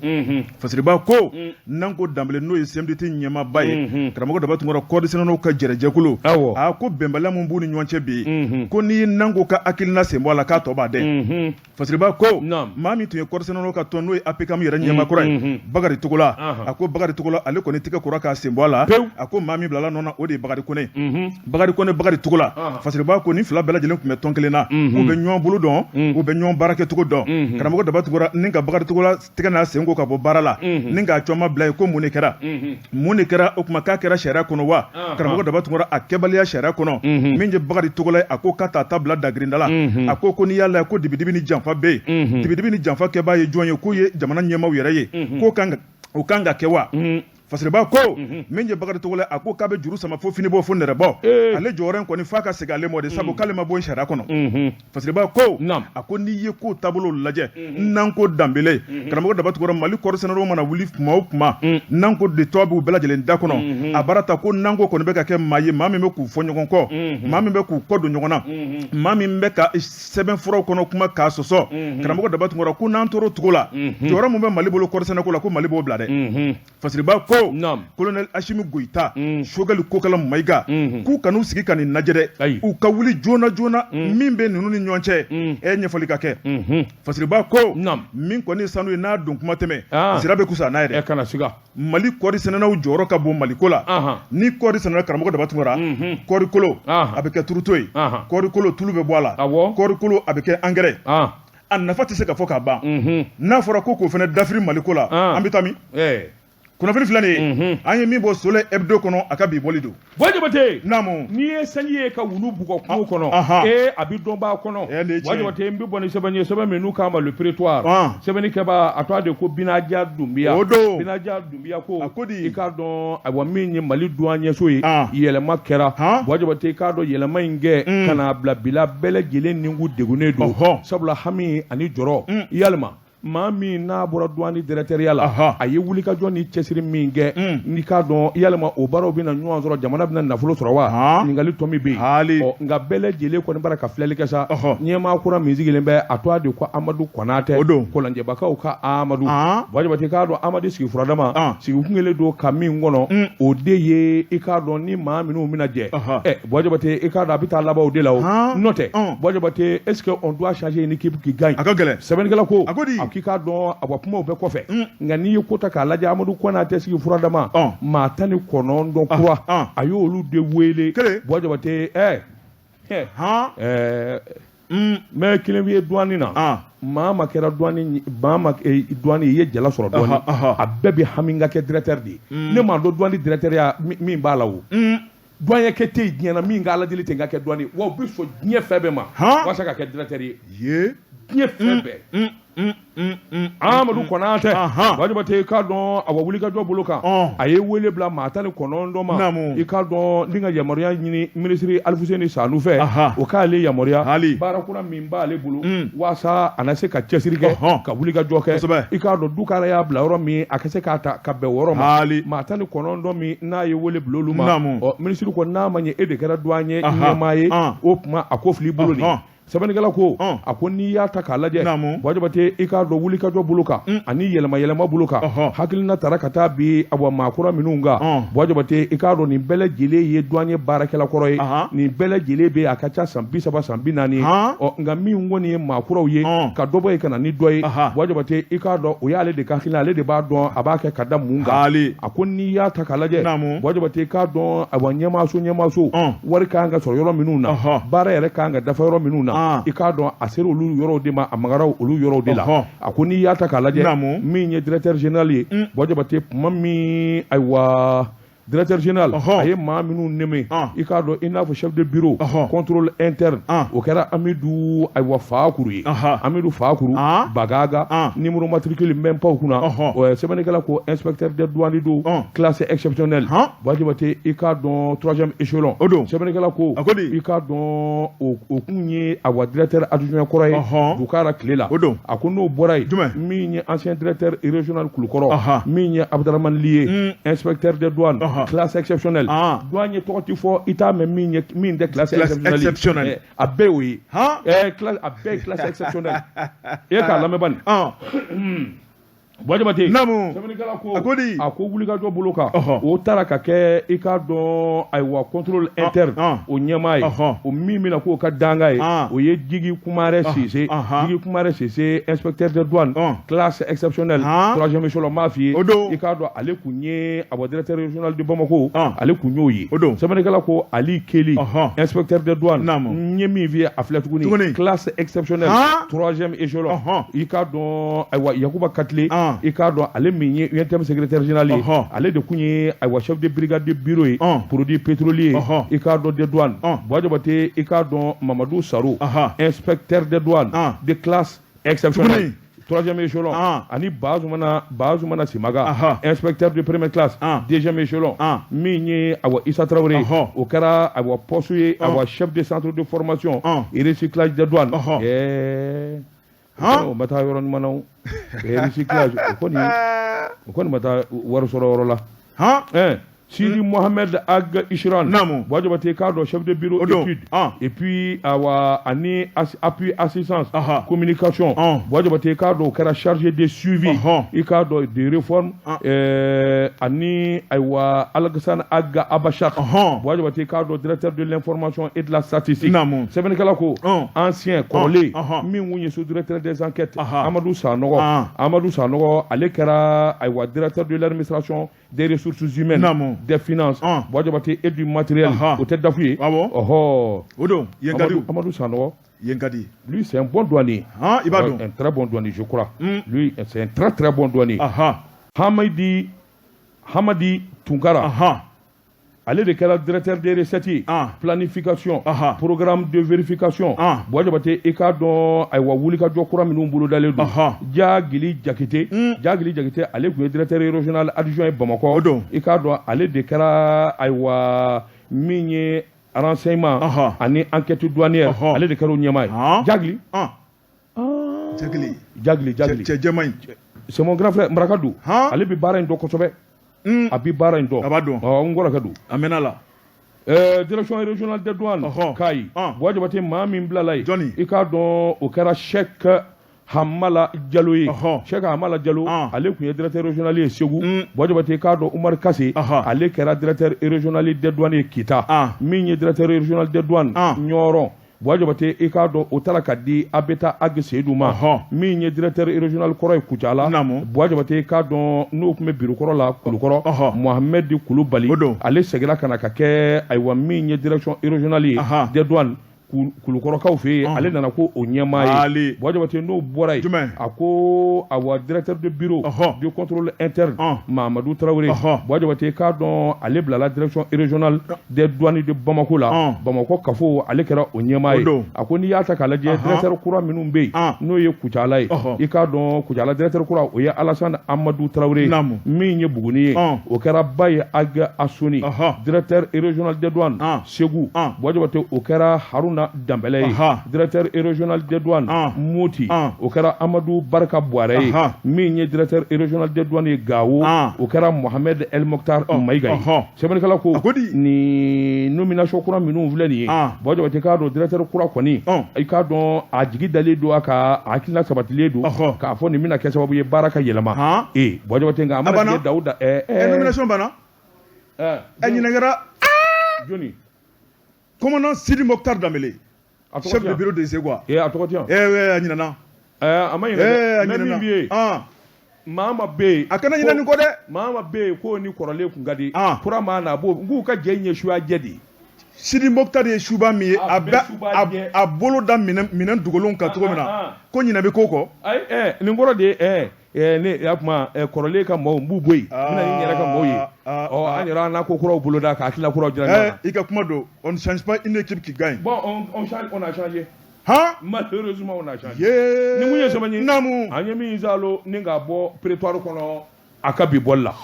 S2: Fasiriba ko Nango Danbele, n'o ye CMDT ɲɛmaaba ye, Karamɔgɔ Daba Tunkara, kɔɔri sɛnɛnaw ka jɛrɛjɛkulu, a ko bɛnbaliya min b'u ni ɲɔgɔn cɛ bi, ko n'i ye Nango ka hakilina sen bɔ a la, k'a tɔ b'a dɛn. Fasiriba ko Maa min tun ye kɔɔrisɛnɛnaw ka tɔn n'o ye APCAM yɛrɛ ɲɛmaa kɔrɔ ye, Bakari Togola, a ko Bakari Togola ale kɔni tɛgɛ kora k'a sen bɔ a la. A ko maa min bilala nɔ na, o de ye Bakari Kone. Bakari Kone, Bakari Togola, Fasiriba ko ni fila bɛɛ lajɛlen tun bɛ tɔn kelen na, u bɛ ɲɔgɔn bolo dɔn, u bɛ ɲɔgɔn baara kɛcogo dɔn. Karamɔgɔ Daba Tunkara, ni ka Bakari Togola tɛgɛ n'a sen ko ka bɔ baara la, ni k'a cɔma bila yen, ko mun de kɛra, mun de kɛra? O tuma k'a kɛra sariya kɔnɔ wa? Karamɔgɔ Daba Tunkara, a kɛbaliya sariya kɔnɔ, min ye Bakari Togola ye, a ko k'a t'a ta bila dagirinda la. A ko n'i y'a lajɛ ko dibidibi ni janfa bɛ yen, dibidibi ni janfa kɛbaa ye jɔn ye? K'o ye jamana ɲɛmaaw yɛrɛ ye. K'o kan o kan ka kɛ wa? Fasiriba ko min ye Bakari Togola, a ko k'a bɛ juru sama fo fini bɔ fo nɛrɛ bɔ. Ale jɔyɔrɔ in kɔni f'a ka segin ale ma de, sabu k'ale ma bɔ sariya kɔnɔ. Fasiriba ko a ko n'i ye ko taabolo lajɛ, Nanko Danbele, karamɔgɔ Daba Tunkara, Mali kɔɔrisɛnɛnaw mana wuli kuma o kuma, Nanko de tɔgɔ b'u bɛɛ lajɛlen da kɔnɔ. A baara ta ko Nanko kɔni bɛ ka kɛ maa ye, maa min bɛ k'u fɔ ɲɔgɔn kɔ, maa min bɛ k'u kɔ don ɲɔgɔn na, maa min bɛ ka sɛbɛnfuraw kɔnɔ kuma k'a sɔsɔ. Karamɔgɔ Daba Tunkara ko n'an tor'o cogo la, jɔyɔrɔ min bɛ Mali bolo kɔɔrisɛnɛko la, ko Mali b'o bila dɛ. Fasiriba ko colonel Asimi Goyita, Sogɛli Kokala Mayiga, k'u kan'u sigi ka nin lajɛ dɛ, u ka wuli joona joona, min bɛ ninnu ni ɲɔgɔn cɛ, ɲɛfɔli ka kɛ. Fasiriba ko min kɔni sanu ye, n'a don kuma tɛmɛ, sira bɛ kusa n'a ye dɛ.
S1: Kana siga.
S2: Mali kɔɔri sɛnɛnaw jɔyɔrɔ ka bon Maliko la. Ni kɔɔri sɛnɛna, karamɔgɔ Daba Tunkara, kɔɔri kolo a bɛ kɛ turuto ye, kɔɔri kolo tulu bɛ bɔ a la, kɔɔri kolo a bɛ kɛ angɛrɛ. A nafa tɛ se ka fɔ ka ban. N'a fɔra ko k'o fana dafiri Maliko la, an bɛ taa min? Kunnafoni filɛ nin ye, an ye min bɔ Soleil Hebdo kɔnɔ, a ka bi bɔli don.
S1: Buwa Jabate,
S2: naamu.
S1: N'i ye sanji ye ka wulu bugɔ kungo kɔnɔ, ee, a bɛ dɔn b'a kɔnɔ. Buwa Jabate, n bɛ bɔ ni sɛbɛn ye, sɛbɛn min n'u k'a ma Le Prétoire. Sɛbɛnni kɛbaa, a tɔgɔ de ko Binaja Dunbiya.
S2: O don.
S1: Binaja Dunbiya ko
S2: a ko di?
S1: I k'a dɔn, ayiwa, min ye Mali douanier-so ye, yɛlɛma kɛra. Buwa Jabate, i k'a dɔn, yɛlɛma in kɛ ka n'a bila bila bɛɛ lajɛlen ni degunnen don, sabula hami ani jɔrɔ yalima maa min n'a bɔra douane directeur la, a ye wulikajɔ ni cɛsiri min kɛ, n'i k'a dɔn yalima o baaraw bɛna ɲɔgɔn sɔrɔ, jamana bɛna nafolo sɔrɔ wa? Ɲininkali tɔ min bɛ yen, ɔ, nka bɛɛ lajɛlen kɔni bara ka filɛli kɛ sa, ɲɛmaa kura min sigilen bɛ, a tɔgɔ de ko Amadu Konatɛ.
S2: O don.
S1: Kɔlɔnjɛbakaw ka Amadu. Buwa Jabate, k'a dɔn Amadu sigi furadama sigi kun kelen don ka min kɔnɔ, o de ye i k'a dɔn ni maa minnu bɛna jɛ. Ɛ, Buwa Jabate, i k'a dɔn a bɛ taa laban o de la. O n'o tɛ, Buwa Jabate, est-ce que on doit changer une équipe qui gagne?
S2: A ka gɛlɛn.
S1: Sɛbɛnnikɛla ko
S2: A ko di?
S1: A k'i k'a dɔn, awa, kumaw bɛɛ kɔfɛ, nka n'i ye ko ta k'a lajɛ, Amadu Konatɛ sigi furadama, maa 19 kura, a y'olu de wele. Buwa Jabate, ɛ ɛ, n bɛ kelen ye douane na, maa ma kɛra douane, maa ma douane, i ye jala sɔrɔ douane, a bɛɛ bɛ hami ka kɛ directeur de ye. Ne m'a dɔn douane directeur ya min b'a la. O douanier kɛ tɛ yen diɲɛ na min ka ala deli tɛ n ka kɛ douane wa, u bɛ sɔn diɲɛ fɛn bɛɛ ma walasa ka kɛ directeur ye. Diɲɛ fɛn bɛɛ. Amadu Konatɛ, Buwa Jabate, i k'a dɔn, awa, wulikajɔ bolo kan, a ye wele bila maa 19 ma, i k'a dɔn, ni ka yamaruya ɲini minisiri Alifuseni Sanu fɛ, o k'ale yamaruya baara kura min b'ale bolo, walasa a na se ka cɛsiri kɛ ka wulikajɔ kɛ. I k'a dɔn, Dukara y'a bila yɔrɔ min, a ka se k'a ta ka bɛn o yɔrɔ ma. Maa 19 min n'a ye wele bila olu ma, ɔ, minisiri ko n'a ma ɲɛ e de kɛra douanier ɲɛmaa ye, o tuma a ko fili bolo nin. Sɛbɛnnikɛla ko a ko n'i y'a ta k'a lajɛ, Buwa Jabate, i k'a dɔn wulikajɔ bolo kan ani yɛlɛma yɛlɛma bolo kan, hakilina taara ka taa bi, awa, maakura minnu kan, Buwa Jabate, i k'a dɔn nin bɛɛ lajɛlen ye douanier baarakɛla kɔrɔ ye. Nin bɛɛ lajɛlen bɛ, a ka ca san 30, san 40. Ɔ, nka min kɔni ye maakuraw ye, ka dɔ bɔ yen ka na ni dɔ ye, Buwa Jabate, i k'a dɔn o y'ale de ka hakilina, ale de b'a dɔn a b'a kɛ ka da mun kan. A ko n'i y'a ta k'a lajɛ, Buwa Jabate, i k'a dɔn, awa, ɲɛmaaso wari ka kan ka sɔrɔ yɔrɔ minnu na, baara yɛrɛ ka kan ka dafa yɔrɔ minnu na, i k'a dɔn a sera olu yɔrɔw de ma, a magara olu yɔrɔw de la. A ko n'i y'a ta k'a lajɛ, min ye directeur général ye, Buwa Jabate, tuma min, ayiwa, directeur général a ye maa minnu nommé, i k'a dɔn, i n'a fɔ chef de bureau contrôle interne, o kɛra Amidu, ayiwa, Fakuru ye. Amidu Fakuru Bagaga, numéro matricule n bɛ n pan kunna. Sɛbɛnnikɛla ko inspecteur des douanes don, classe exceptionnelle, Buwa Jabate, i k'a dɔn troisième échelon.
S2: O don.
S1: Sɛbɛnnikɛla ko
S2: A ko di?
S1: i k'a dɔn o kun ye, awa, directeur adjoint kɔrɔ ye Dukara tile la.
S2: O don.
S1: A ko n'o bɔra yen,
S2: Jumɛn?
S1: min ye ancien directeur régional Kulukɔrɔ, min ye Abdramane Ly ye, inspecteur des douanes, classe exceptionnelle. Douanier tɔgɔ ti fɔ i t'a mɛn min ye min tɛ classe exceptionnelle ye. A bɛɛ y'o ye. A bɛɛ ye classe exceptionnelle. E k'a lamɛn bani. Buwa Jabate,
S2: Naamu.
S1: Sɛbɛnnikɛla ko,
S2: A ko di?
S1: A ko wulikajɔ bolo kan,
S2: Ɔhɔ.
S1: o taara ka kɛ, i k'a dɔn, ayiwa, contrôle interne o ɲɛmaa ye, o min bɛna k'o ka danga ye, o ye Jigi Kumarɛ Sise. Jigi Kumarɛ Sise, inspecteur de douane, classe exceptionnelle, troisième échelon. N b'a f'i ye,
S2: O don.
S1: i k'a dɔn, ale kun ye, awa, directeur régional de Bamako, ale kun y'o ye.
S2: O don.
S1: Sɛbɛnnikɛla ko Ali Keli, inspecteur de douane,
S2: Naamu.
S1: n ye min f'i ye, a filɛ tuguni,
S2: Tuguni.
S1: classe exceptionnelle, troisième échelon. I k'a dɔn, ayiwa, Yakuba Katile, i k'a dɔn, ale min ye UNTM secrétaire général ye, ale de kun ye, ayiwa, chef de brigade de bureau ye, produit pétrolier, i k'a dɔn, de douane. Buwa Jabate, i k'a dɔn, Mamadu Saro, inspecteur de douane de classe exceptionnelle,
S2: Tuguni.
S1: troisième échelon, ani Bazumana Simaga, inspecteur de première classe, deuxième échelon. Min ye, awa, Isa Traoré, o kɛra, awa, poste ye, awa, chef de centre de formation et recyclage de douane. Ɛɛ, o ma taa yɔrɔ ɲuman na o. Recyclage, o kɔni ma taa wari sɔrɔ yɔrɔ la. Ɛɛ, Sidi Mohamed Ag Ishran,
S2: Naamu.
S1: Buwa Jabate, k'a dɔn, chef de bureau
S2: O don.
S1: études et puis, awa, ani appui assistance communication. Buwa Jabate, k'a dɔn, o kɛra chargé de suivi, i k'a dɔn, de réforme. Ani, ayiwa, Alassane Ag Abachak, Buwa Jabate, k'a dɔn, directeur de l'information et de la statistique.
S2: Naamu.
S1: Sɛbɛnnikɛla ko ancien, kɔrɔlen, min kun ye sous directeur des enquêtes, Amadou Sanogo, Amadou Sanogo, ale kɛra, ayiwa, directeur de l'administration des ressources humaines,
S2: Naamu.
S1: des finances, Buwa Jabate, et du matériel. O tɛ DAF ye.
S2: Awɔ.
S1: Ɔhɔ.
S2: O don, yen ka di.
S1: Amadou Sanogo,
S2: Yen ka di.
S1: lui, c'est un bon douanier.
S2: Han, i b'a dɔn.
S1: Un très bon douanier, je crois. Lui, c'est un très très bon douanier. Hamadi Tunkara, ale de kɛra directeur des recettes ye, planification, programme de vérification. Buwa Jabate, i k'a dɔn, ayiwa, wulikajɔ kura minnu bolodalen don, Jagili Jakite, Jagili Jakite, ale tun ye directeur régional adjoint ye Bamakɔ.
S2: O don.
S1: I k'a dɔn, ale de kɛra, ayiwa, min ye renseignement ani enquête douanière, ale de kɛra o ɲɛmaa ye. Jagili.
S2: Jagili.
S1: Jagili, Jagili.
S2: Cɛ jɛman in.
S1: C'est mon grand frère, Maraka don. Ale bɛ baara in dɔn kosɛbɛ. A bɛ baara in dɔn.
S2: A b'a dɔn.
S1: Ɔ, n kɔrɔkɛ don.
S2: A mɛnna la.
S1: Direction régionale des douanes, Kayi. Buwa Jabate, maa min bilala yen,
S2: Jɔnni?
S1: i k'a dɔn, o kɛra Cheikh Hamala Jalo ye. Cheikh Hamala Jalo, ale tun ye directeur régional ye Segu. Buwa Jabate, i k'a dɔn, Umar Kase, ale kɛra directeur régional des douanes ye Kita. Min ye directeur régional des douanes Ɲɔrɔ, Buwa Jabate, i k'a dɔn, o taara ka di Abeta Ag Seydou ma. Min ye directeur régional kɔrɔ ye Kucala,
S2: Naamu.
S1: Buwa Jabate, i k'a dɔn, n'o tun bɛ bureau kɔrɔ la Kulukɔrɔ, Mohamed Kulubali,
S2: O don.
S1: ale seginna ka na ka kɛ, ayiwa, min ye direction régionale ye des douanes Kulukɔrɔkaw fɛ yen, ale nana ko o ɲɛmaa ye.
S2: Ali.
S1: Buwa Jabate, n'o bɔra yen,
S2: Jumɛn?
S1: a ko, awa, directeur de bureau de contrôle interne, Mamadou Traoré, Buwa Jabate, i k'a dɔn, ale bilala direction régionale des douanes de Bamako la. Bamakɔ kafo, ale kɛra o ɲɛmaa
S2: O
S1: ye.
S2: don.
S1: A ko n'i y'a ta k'a lajɛ, directeur kura minnu bɛ yen, n'o ye Kucala ye, i k'a dɔn, Kucala directeur kura, o ye Alassane Amadou Traoré ye.
S2: Naamu.
S1: Min ye Buguni ye, o kɛra Baye Ag Asoni, directeur régional des douanes. Segu, Buwa Jabate, o kɛra Haruna Danbɛlɛ ye, directeur régional des douanes. Moti, o kɛra Amadou Barka Buwarɛ ye. Min ye directeur régional des douanes ye Gawo, o kɛra Mohamed El Mokhtar Mayiga ye. Sɛbɛnnikɛla ko
S2: A ko di?
S1: nin nomination kura minnu filɛ nin ye, Buwa Jabate, k'a dɔn, directeur kura kɔni, i k'a dɔn, a jigi dalen don a ka a hakilina sabatilen don k'a fɔ nin bɛna kɛ sababu ye baara ka yɛlɛma. Ee, Buwa Jabate, nka a mana
S2: A banna?
S1: tigɛ Dawuda ɛɛ
S2: Ɛ, nomination banna.
S1: Ɛɛ.
S2: Ɛ, ɲinɛ kɛra.
S1: Jɔni?
S2: Commandant Sidi Mokhtar Dambélé,
S1: A tɔgɔ
S2: chef
S1: tɛ
S2: de
S1: yan?
S2: bureau de Ségou.
S1: Ee, a tɔgɔ tɛ yan?
S2: Ɛ, a ɲinɛna.
S1: Ɛɛ, a ma ɲinɛ
S2: Ɛ,
S1: dɛ.
S2: a
S1: Mais min
S2: ɲinɛna.
S1: b'i ye, maa ma bɛ yen,
S2: A kana ɲinɛ nin kɔ dɛ.
S1: Maa ma bɛ yen k'o ni kɔrɔlen kun ka di, kura maa na, a b'o n k'u ka jɛ in ye suya jɛ de ye.
S2: Sidi Mokhtar ye suba min ye,
S1: A
S2: a
S1: bɛ
S2: bɛ
S1: suba jɛ.
S2: a bolo da minɛn dogolenw kan cogo min na, ko ɲinɛ bɛ ko kɔ.
S1: Ayi, ɛ, nin kɔrɔ de ye, ɛ ɛ, ne y'a kuma, ɛ, kɔrɔlen ka maaw, n b'u bɔ yen, n bɛna ni n yɛrɛ ka maaw ye. Ɔ, an yɛrɛ, an n'a ko kuraw boloda ka hakilina kuraw jira ɲɔgɔn na.
S2: I ka kuma don, on ne change pas une équipe qui gagne.
S1: Bon, on change, on a changé. Malheureusement, on a changé.
S2: Ye.
S1: Ni mun ye sɛbɛn ye?
S2: Naamu.
S1: An ye min zalo ni k'a bɔ prétoire kɔnɔ, a ka bi bɔli la.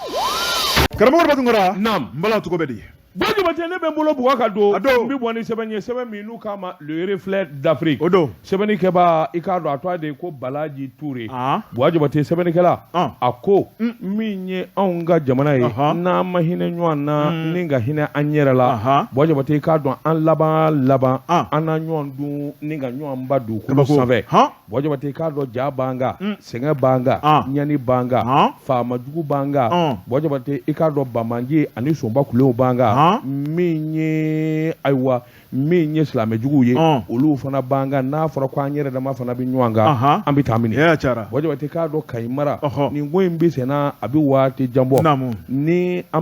S2: Karamɔgɔ Daba Tunkara.
S1: Naam.
S2: N bala, cogo bɛ di?
S1: Buwa Jabate, ne bɛ n bolo bugɔ ka don, n bɛ bɔ ni sɛbɛn ye, sɛbɛn min n'u k'a ma Le Reflet d'Afrique.
S2: O don.
S1: Sɛbɛnnikɛbaa, i k'a dɔn, a tɔgɔ de ye ko Balaji Ture. Buwa Jabate, sɛbɛnnikɛla, a ko min ye anw ka jamana ye, n'an ma hinɛ ɲɔgɔn na ni ka hinɛ an yɛrɛ la, Buwa Jabate, i k'a dɔn, an laban laban, an na ɲɔgɔn dun ni ka ɲɔgɔn ba dugukolo sanfɛ. Buwa Jabate, i k'a dɔn, ja b'an kan, sɛgɛn b'an kan, ɲani b'an kan, faama jugu b'an kan. Buwa Jabate, i k'a dɔn, banbaanci ani sonba kulew b'an kan. Min ye, ayiwa, min ye silamɛjuguw ye, olu fana b'an kan. N'a fɔra ko an yɛrɛ dama fana bɛ ɲɔgɔn kan, an bɛ taa mini? Buwa Jabate, k'a dɔn, Kayi mara, nin ko in bɛ senna, a bɛ waati jan bɔ. Ni an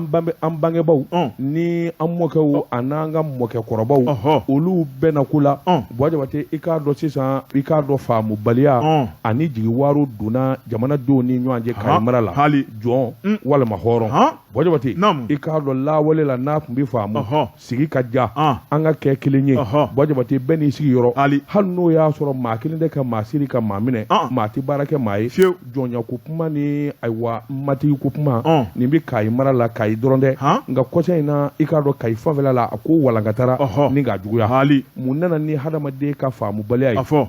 S1: bangebaaw ni an mɔkɛw an'an ka mɔkɛkɔrɔbaw, olu bɛnna ko la. Buwa Jabate, i k'a dɔn sisan, i k'a dɔn, faamubaliya ani jigiwaaro donna jamanadenw ni ɲɔgɔn cɛ Kayi mara la, jɔn walima hɔrɔn. Buwa Jabate, i k'a dɔn, lawale la, n'a tun bɛ faamu, sigi ka diya, an ka kɛ kelen ye. Buwa Jabate, bɛɛ n'i sigiyɔrɔ. Hali n'o y'a sɔrɔ maa kelen tɛ ka maa siri ka maa minɛ, maa tɛ baara kɛ maa ye. Jɔnya ko kuma ni, ayiwa, matigi ko kuma, nin bɛ Kayi mara la, Kayi dɔrɔn dɛ, nka kɔsa in na, i k'a dɔn, Kayi fanfɛla la, a ko walankatara ni k'a juguya. Mun nana ni hadamaden ka faamubaliya ye?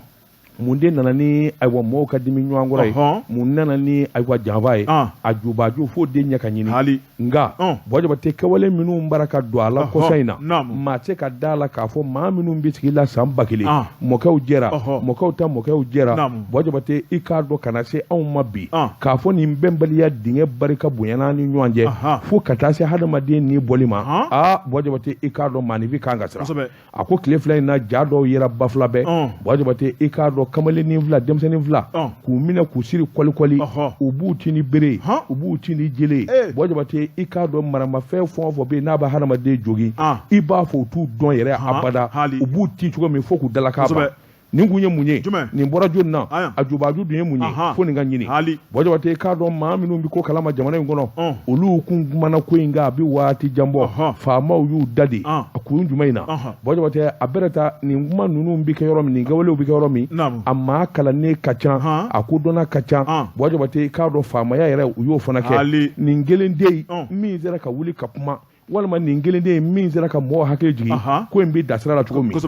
S1: Mun de nana ni, ayiwa, mɔgɔw ka dimi ɲɔgɔn kɔrɔ ye? Mun nana ni, ayiwa, janfa ye? A jubaju fo den ɲɛ ka ɲini. Nka Buwa Jabate, kɛwale minnu bara ka don a la kɔsa in na, maa tɛ se ka da la k'a fɔ maa minnu bɛ sigi la san 1000, mɔkɛw jɛra, mɔkɛw ta mɔkɛw jɛra. Buwa Jabate, i k'a dɔn, ka na se anw ma bi, k'a fɔ nin bɛnbaliya dingɛ barika bonyana an ni ɲɔgɔn cɛ fo ka taa se hadamaden ni bɔli ma. Aa, Buwa Jabate, i k'a dɔn, maaninfin kan ka siran. A ko tile 2 in na, ja dɔw yera Bafulabɛ. Buwa Jabate, i k'a dɔn, kamalennin fila, denmisɛnnin fila, k'u minɛ k'u siri kɔlikɔli, u b'u ci ni bere, u b'u ci ni jele ye. Buwa Jabate, i k'a dɔn, maramafɛn fɛn o fɛn bɛ yen n'a bɛ hadamaden jogin, i b'a fɔ u t'u dɔn yɛrɛ abada. U b'u ci cogo min fo k'u dalakan ban. Nin kun ye mun ye? Nin bɔra jɔni na? A jubaju dun ye mun ye? Fo nin ka ɲini. Buwa Jabate, i k'a dɔn, maa minnu bɛ ko kalama jamana in kɔnɔ, olu kun kumana ko in kan, a bɛ waati jan bɔ. Faamaw y'u da de a kun jumɛn in na? Buwa Jabate, a bɛrɛ ta nin kuma ninnu bɛ kɛ yɔrɔ min, nin kɛwalew bɛ kɛ yɔrɔ min, a maa kalannen ka ca, a kodɔnna ka ca. Buwa Jabate, i k'a dɔn, faamaya yɛrɛ, u y'o fana kɛ. Nin kelen de ye min sera ka wuli ka kuma, walima nin kelen de ye min sera ka mɔgɔw hakili jigin ko in bɛ dasira la cogo min.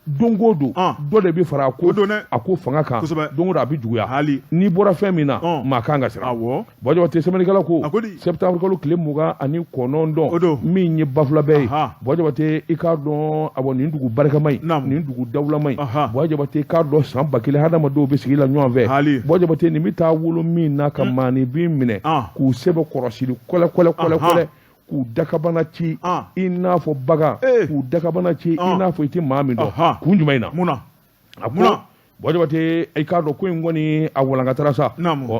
S1: Don o don, dɔ de bɛ fara a ko fanga kan. Don o don, a bɛ juguya. N'i bɔra fɛn min na, maa kan ka siran. Buwa Jabate, sɛbɛnnikɛla ko septembre kalo tile 29, min ye Bafulabɛ ye. Buwa Jabate, i k'a dɔn, awɔ, nin dugu barikama in, nin dugu dawulama in, Buwa Jabate, i k'a dɔn, san 1000 hadamadenw bɛ sigi la ɲɔgɔn fɛ. Buwa Jabate, nin bɛ taa wolo min na ka maaninfin minɛ k'u sɛbɛ kɔrɔsiri kɔlɛ kɔlɛ kɔlɛ kɔlɛ, k'u dakabana ci i n'a fɔ bagan, k'u dakabana ci i n'a fɔ i tɛ maa min dɔn, kun jumɛn in na?
S2: Mun na?
S1: A ko Buwa Jabate, i k'a dɔn, ko in kɔni a walankatara sa.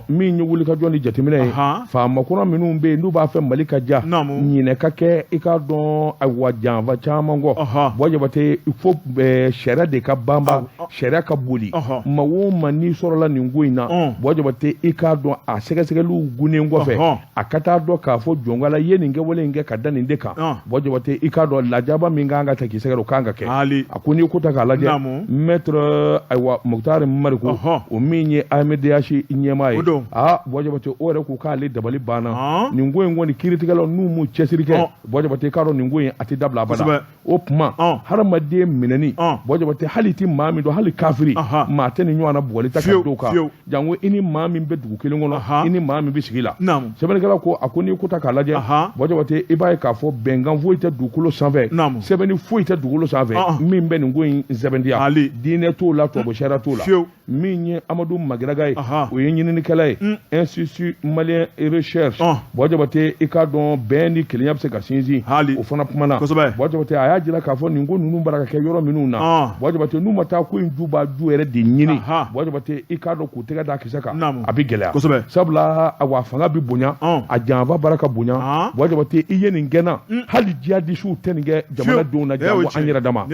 S1: Min ye wulikajɔ ni jateminɛ ye, faama kura minnu bɛ yen n'u b'a fɛ Mali ka diya, ɲinɛ ka kɛ, i k'a dɔn, ayiwa, janfa caman kɔ. Buwa Jabate, il faut sariya de ka banba, sariya ka boli. Maa o maa n'i sɔrɔla nin ko in na, Buwa Jabate, i k'a dɔn, a sɛgɛsɛgɛliw gunnen kɔfɛ, a ka taa dɔn k'a fɔ jɔnkala i ye nin kɛwale in kɛ ka da nin de kan. Buwa Jabate, i k'a dɔn, lajaba min kan ka ta k'i sɛgɛrɛ, o kan ka kɛ. A ko n'i ko ta k'a lajɛ, maître, ayiwa, Mukutari Mariko, o min ye AMDH ɲɛmaa ye, aa, Buwa Jabate, o yɛrɛ ko k'ale dabali banna nin ko in kɔni. Kiiritigɛlaw n'u m'u cɛsiri kɛ, Buwa Jabate, i k'a dɔn, nin ko in a tɛ dabila abada. O tuma, hadamaden minɛni, Buwa Jabate, hali i tɛ maa min dɔn, hali kafiri, maa tɛ nin ɲɔgɔn na bugɔli ta ka d'o kan, janko i ni maa min bɛ dugu kelen kɔnɔ, i ni maa min bɛ sigi la. Sɛbɛnnikɛla ko, a ko n'i ko ta k'a lajɛ, Buwa Jabate, i b'a ye k'a fɔ bɛnkan foyi tɛ dugukolo sanfɛ, sɛbɛnni foyi tɛ dugukolo sanfɛ min bɛ nin ko in sɛbɛntiya. Diinɛ t'o la, tubabu sariya t'o la. Min ye Amadu Magiraga ye, o ye ɲininikɛla ye, Institut malien recherche. Buwa Jabate, i k'a dɔn, bɛn ni kelenya bɛ se ka sinsin, o fana kumana. Buwa Jabate, a y'a jira k'a fɔ nin ko ninnu bara ka kɛ yɔrɔ minnu na, Buwa Jabate, n'u ma taa ko in jubaju yɛrɛ de ɲini, Buwa Jabate, i k'a dɔn, k'u tɛgɛ da kisɛ kan, a bɛ gɛlɛya. Sabula, awa, fanga bɛ bonya, a janfa bara ka bonya. Buwa Jabate, i ye nin kɛ n na, hali jihadisiw tɛ nin kɛ jamanadenw na, janko an yɛrɛ dama.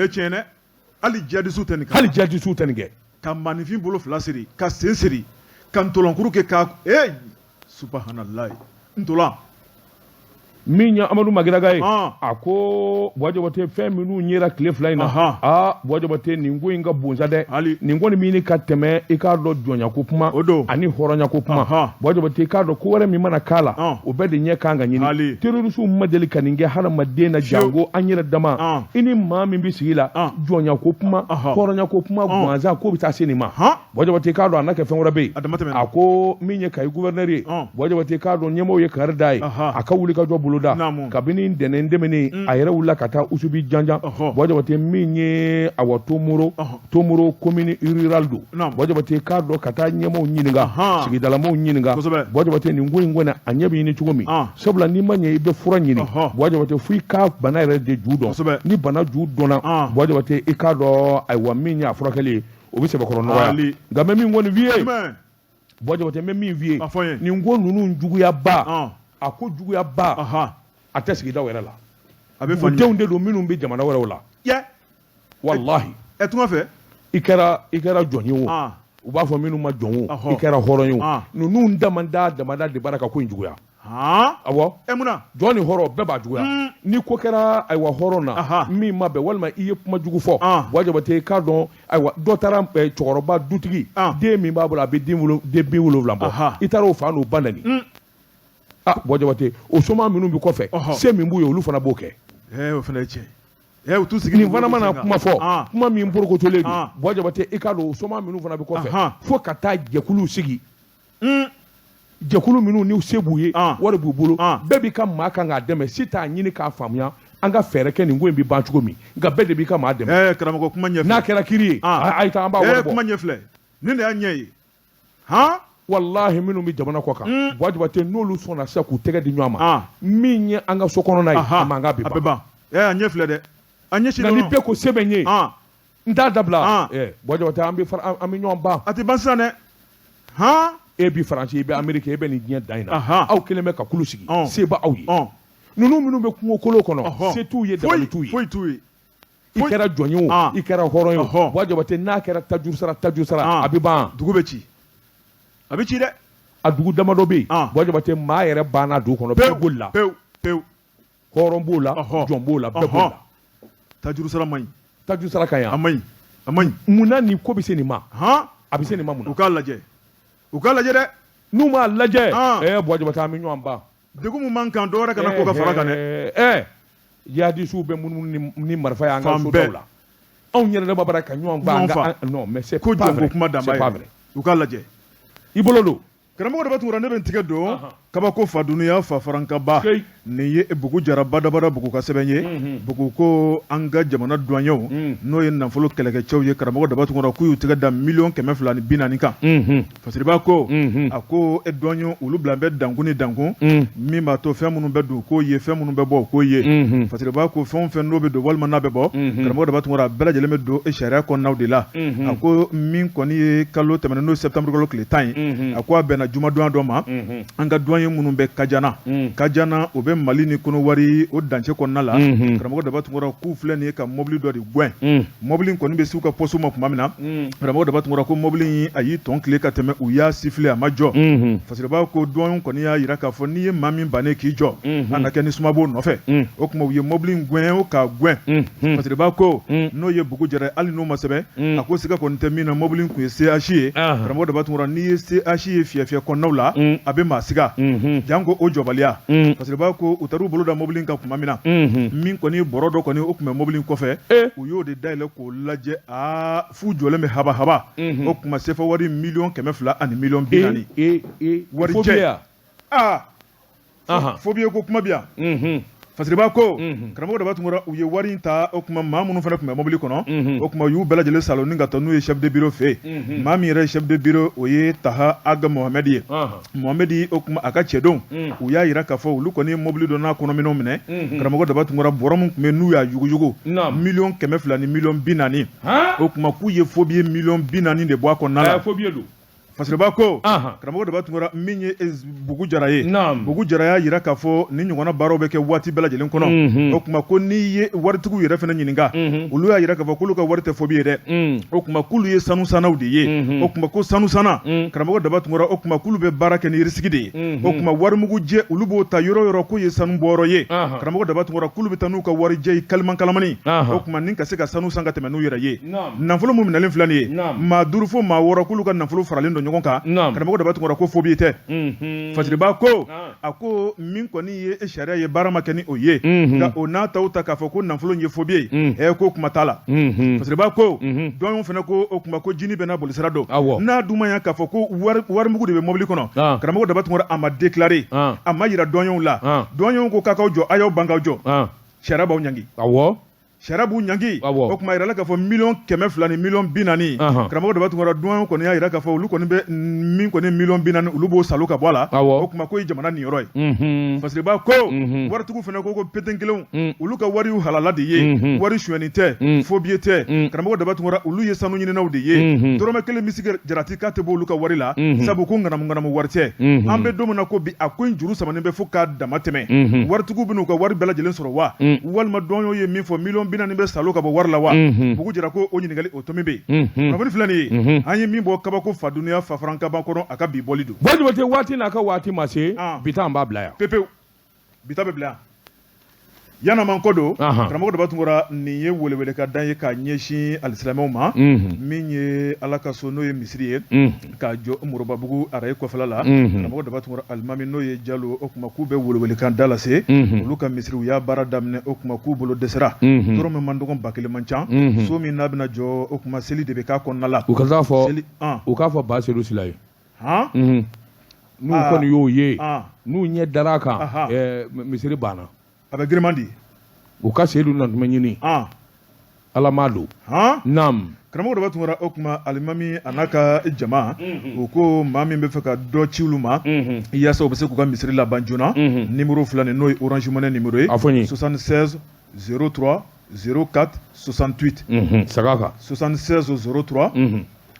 S2: Hali jihadisiw tɛ nin kɛ.
S1: Hali jihadisiw tɛ nin kɛ.
S2: Ka maaninfin bolo fila siri, ka sen siri, ka ntolankuru kɛ ka ee, subahanallahi, ntolan.
S1: Min ye Amadu Magiraga ye, a ko Buwa Jabate, fɛn minnu yera tile 2 in na, aa Buwa Jabate, nin ko in ka bon sa dɛ. Nin kɔni min ka tɛmɛ i k'a dɔn jɔnyako kuma ani hɔrɔnyako kuma. Buwa Jabate, i k'a dɔn ko wɛrɛ min mana k'a la, o bɛɛ de ɲɛ kan ka ɲini. Terroristew ma deli ka nin kɛ hadamaden na, janko an yɛrɛ dama. I ni maa min bɛ sigi la, jɔnyako kuma, hɔrɔnyako kuma gansan, k'o bɛ taa se nin ma. Buwa Jabate, i k'a dɔn a n'a kɛ fɛn wɛrɛ bɛ yen. A ko min ye Kayi gouverneur ye, Buwa Jabate, i k'a dɔn ɲɛmɔgɔw ye kari da ye a ka wuli ka jɔ boloda. Kabini ntɛnɛn tɛmɛnen, a yɛrɛ wulila ka taa Usubi Janjan. Buwa Jabate, min ye awa Tomoro, Tomoro commune rurale don. Buwa Jabate, i k'a dɔn ka taa ɲɛmɔgɔw ɲininka, sigidalamaw ɲininka. Buwa Jabate, nin ko in kɔni a ɲɛ bɛ ɲini cogo min, sabula n'i ma ɲɛ i bɛ fura ɲini, Buwa Jabate, fo i ka bana yɛrɛ de ju dɔn. Ni bana ju dɔnna, Buwa Jabate, i k'a dɔn ayiwa min ye a furakɛli ye, o bɛ sɛbɛkɔrɔ nɔgɔya. Nka n bɛ min kɔni f'i ye, Buwa Jabate, n bɛ min f'i ye, nin ko ninnu juguyaba, a ko juguyaba, a tɛ sigidaw yɛrɛ la,
S2: a bɛ
S1: denw de don minnu bɛ jamana wɛrɛw la. Walahi.
S2: Ɛ, tunga fɛ.
S1: I kɛra jɔn ye o, u b'a fɔ minnu ma jɔn o, i kɛra hɔrɔn ye o, ninnu damada damada de b'a ka ko in juguya. Awɔ.
S2: Ɛ, mun na?
S1: Jɔn ni hɔrɔn bɛɛ b'a juguya. Ni ko kɛra ayiwa hɔrɔn na min ma bɛn, walima i ye kuma jugu fɔ, Buwa Jabate, i k'a dɔn ayiwa dɔ taara cɛkɔrɔba dutigi den min b'a bolo, a bɛ den 70 bɔ, i taara o fa n'o ba neni. Ah, Buwa Jabate, o soma minnu bɛ kɔfɛ, se min b'u ye, olu fana b'o kɛ.
S2: O fana ye tiɲɛ ye. U t'u sigi.
S1: Nin fana mana kuma fɔ, kuma min porokotolen don, Buwa Jabate, i k'a dɔn o soma minnu fana bɛ kɔfɛ, fo ka taa jɛkuluw sigi, jɛkulu minnu ni se b'u ye, wari b'u bolo, bɛɛ b'i ka maa kan k'a dɛmɛ. Si t'a ɲini k'a faamuya an ka fɛɛrɛ kɛ nin ko in bɛ ban cogo min, nka bɛɛ de b'i ka maa dɛmɛ.
S2: Karamɔgɔ, kuma ɲɛ.
S1: N'a kɛra kiri ye, a ye taa, an b'a wari bɔ.
S2: Kuma ɲɛ filɛ, nin de y'a ɲɛ ye han.
S1: Walahi, minnu bɛ jamana kɔ kan, Buwa Jabate, n'olu sɔnna sisan k'u tɛgɛ di ɲɔgɔn ma, min ye an ka so kɔnɔna ye, a mankan bɛ
S2: ban. A bɛ ban. A ɲɛ filɛ dɛ, a ɲɛ si.
S1: Nka ni bɛɛ ko se bɛ n ye, n t'a dabila, Buwa Jabate, an bɛ ɲɔgɔn ban.
S2: A tɛ ban sisan dɛ han.
S1: E bi Faransi, i bɛ Ameriki, e bɛ nin diɲɛ dan in na, aw kelen bɛ ka kulu sigi, se b'aw ye. Ninnu minnu bɛ kungo kolo kɔnɔ, se t'u ye, dabali t'u ye.
S2: Foyi t'u ye.
S1: I kɛra jɔn ye o, i kɛra hɔrɔn ye o, Buwa Jabate, n'a kɛra tajuru sara, tajuru sara, a bɛ ban.
S2: Dugu bɛ ci, a bɛ ci dɛ.
S1: A dugu damadɔ bɛ yen, Buwa Jabate, maa yɛrɛ banna dugu kɔnɔ, bɛɛ bolila.
S2: Pewu pewu.
S1: Hɔrɔn b'o la, jɔn b'o la, bɛɛ b'o la.
S2: Tajuru sara man ɲi.
S1: Tajuru sara ka ɲi.
S2: A man ɲi, a man ɲi.
S1: Munna nin ko bɛ se nin ma? A bɛ se nin ma mun na?
S2: U k'a lajɛ, u k'a lajɛ dɛ.
S1: N'u m'a lajɛ, Buwa Jabate, an bɛ ɲɔgɔn ban.
S2: Degun min man kan, dɔwɛrɛ kana ko ka fara kan dɛ.
S1: Jihadisiw bɛ munumunu ni marifa ye an ka sodaw la, anw yɛrɛ dama bara ka ɲɔgɔn ban. Non, mais c'est
S2: pas
S1: vrai.
S2: Kuma
S1: c'est pas vrai.
S2: U k'a lajɛ.
S1: I bolo don.
S2: Karamɔgɔ Daba Tunkara, ne bɛ n tigɛ don kabako fa dunuya fa farankaba. Nin ye Bugu Jara badabada Bugu ka sɛbɛn ye. Bugu ko an ka jamana douaniers, n'o ye nafolo kɛlɛkɛcɛw ye, karamɔgɔ Daba Tunkara, k'u y'u tɛgɛ da 240 miliyɔn kan. Fasiriba ko, a ko e douaniers, olu bila bɛ dankun ni dankun min b'a to fɛn minnu bɛ don k'o ye, fɛn minnu bɛ bɔ o k'o ye. Fasiriba ko fɛn o fɛn n'o bɛ don walima n'a bɛ bɔ, karamɔgɔ Daba Tunkara, a bɛɛ lajɛlen bɛ don sariya kɔnɔnaw de la. A ko min kɔni ye kalo tɛmɛnen, n'o ye septembre kalo tile 10 ye, a ko a bɛnna jumadon dɔ ma, an ka douanier minnu bɛ Kajana, Kajana o bɛ Mali ni Kɔnɔwari o dancɛ kɔnɔna la, karamɔgɔ Daba Tunkara, k'u filɛ nin ye ka mobili dɔ de gɛn. Mobili in kɔni bɛ s'u ka poste ma tuma min na, karamɔgɔ Daba Tunkara ko mobili in a y'i tɔn tile ka tɛmɛ, u y'a siffler, a ma jɔ. Fasiriba ko douanier kɔni y'a jira k'a fɔ n'i ye maa min bannen k'i jɔ, a na kɛ ni sumabo nɔfɛ. O tuma u ye mobili in gɛn o k'a gɛn. Fasiriba ko n'o ye Bugu Jara, hali n'o ma sɛbɛn, a ko siga kɔni tɛ min na, mobili in tun ye CH ye. Karamɔgɔ Daba Tunkara, n'i ye CH ye fiyɛ fiyɛ kɔnɔnaw la, a bɛ maa siga, janko o jɔbaliya. Fasiriba ko u taar'u bolo da mobili in kan tuma min na, min kɔni bɔrɔ dɔ kɔni o tun bɛ mobili in kɔfɛ, u y'o de dayɛlɛ k'o lajɛ, aa, f'u jɔlen bɛ haba haba. O tuma sefa wari 240 miliyɔn wari cɛ. Aa, fo ko kuma bi yan. Fasiriba ko karamɔgɔ Daba Tunkara, u ye wari in ta. O tuma maa minnu fana tun bɛ mobili kɔnɔ, o tuma u y'u bɛɛ lajɛlen salon ni ka taa n'u ye chef de bureau fɛ yen. Maa min yɛrɛ ye chef de bureau, o ye Taha Aga Mohamɛdi ye. Mohamɛdi, o tuma a ka cɛdenw, u y'a jira k'a fɔ olu kɔni ye mobili dɔ n'a kɔnɔminɛnw minɛ. Karamɔgɔ Daba Tunkara, bɔrɔ min tun bɛ n'u y'a yuguyugu, 240 miliyɔn, o tuma k'u ye faux billet 40 miliyɔn de bɔ a kɔnɔna la.
S1: Faux billet don.
S2: Fasiriba ko karamɔgɔ Daba Tunkara min ye Bugu Jara ye, Bugu Jara y'a jira k'a fɔ ni ɲɔgɔnna baaraw bɛ kɛ waati bɛɛ lajɛlen kɔnɔ. O tuma ko n'i ye waritigiw yɛrɛ fana ɲininka, olu y'a jira k'a fɔ k'olu ka wari tɛ faux billet ye dɛ. O tuma k'olu ye sanusannaw de ye. O tuma ko sanusanna, karamɔgɔ Daba Tunkara, o tuma k'olu bɛ baara kɛ ni risque de ye. O tuma warimugujɛ, olu b'o ta yɔrɔ yɔrɔ k'o ye sanu bɔyɔrɔ ye. Karamɔgɔ Daba Tunkara, k'olu bɛ taa n'u ka warijɛ ye kaliman kalamani, o tuma ni ka se ka sanu san ka tɛmɛ n'u yɛrɛ ye. Nafolo min minɛlen filɛ nin ye, maa 5 fo maa 6, k'olu ka nafolo faralen don ɲɔgɔn kan. Karamɔgɔ Daba Tunkara, ko faux billet tɛ. Fasiriba ko a ko min kɔni ye sariya ye, baara ma kɛ ni o ye, nka o n'a ta ta k'a fɔ ko nafolo ye faux billet ye, ko kuma t'a la. Fasiriba ko douaniers fana ko o tuma ko jini bɛɛ n'a bolisira don. N'a dun ma ɲɛ k'a fɔ ko warimugu de bɛ mobili kɔnɔ, karamɔgɔ Daba Tunkara, a ma déclarer, a ma jira douaniers la. Douaniers ko k'aw jɔ, a y'aw ban k'aw jɔ, sariya b'aw ɲangi. Sariya b'u ɲangi. O tuma yirala k'a fɔ 200 millions ni 40 millions, karamɔgɔ Daba Tunkara, douane kɔni y'a jira k'a fɔ olu kɔni bɛ min kɔni 40 millions, olu b'o salo ka bɔ a la. O tuma ko ye jamana niyɔrɔ ye. Fasiriba ko waritigiw fana ko peten kelenw, olu ka wari halala de ye, wari sonyɛni tɛ, faux billet tɛ. Karamɔgɔ Daba Tunkara, olu ye sanu ɲininaw de ye. Dɔrɔmɛ kelen misigi jarati k'a tɛ bɔ olu ka wari la, sabu ko ŋanamu ŋanamu wari tɛ. An bɛ don min na ko bi, a ko in juru samanen bɛ fo k'a dama tɛmɛ. Waritigiw bɛn'u ka wari bɛɛ lajɛlen sɔrɔ wa, walima douaniers ye min fɔ, 40 millions bɛ salo ka bɔ wari la wa? Bugu Jara ko o ɲininkali o tomi bɛ yen. Kunnafoni filɛ nin ye, an ye min bɔ kabako fa dunuya fa kaba kɔnɔ, a ka bi bɔli don.
S1: Buwa Jabate, waati n'a ka waati ma se, bi ta an b'a bila yan.
S2: Pepewu, bi ta bɛ bila yan. Yanama kɔ don, karamɔgɔ Daba Tunkara, nin ye welewele ka dan ye k'a ɲɛsin alisilamɛw ma. Min ye Ala ka so, n'o ye misiri ye k'a jɔ Moribabugu araye kɔfɛla la, karamɔgɔ Daba Tunkara, alimami n'o ye Jalo, o tuma k'u bɛ welewelekan da lase. Olu ka misiri, u y'a baara daminɛ, o tuma k'u bolo dɛsɛra. Dɔrɔmɛ man dɔgɔn, 1000 man ca. So min n'a bɛna jɔ, o tuma seli de bɛ k'a kɔnɔna la.
S1: U ka taa fɔ, u k'a fɔ Basedu Sila ye. N'u kɔni y'o ye, n'u ɲɛ dara a kan, misiri banna.
S2: A bɛ giriman di.
S1: U ka Sedu natuma ɲini. Ala m'a don. Naam.
S2: Karamɔgɔ Daba Tunkara, o tuma alimami a n'a ka jama, u ko maa min bɛ fɛ ka dɔ ci olu ma yaasa u bɛ se k'u ka misiri laban joona, numéro filɛ nin, n'o ye Orange Money numéro ye.
S1: A fɔ n ye.
S2: 76 03 04 68.
S1: Saga kan.
S2: 76 03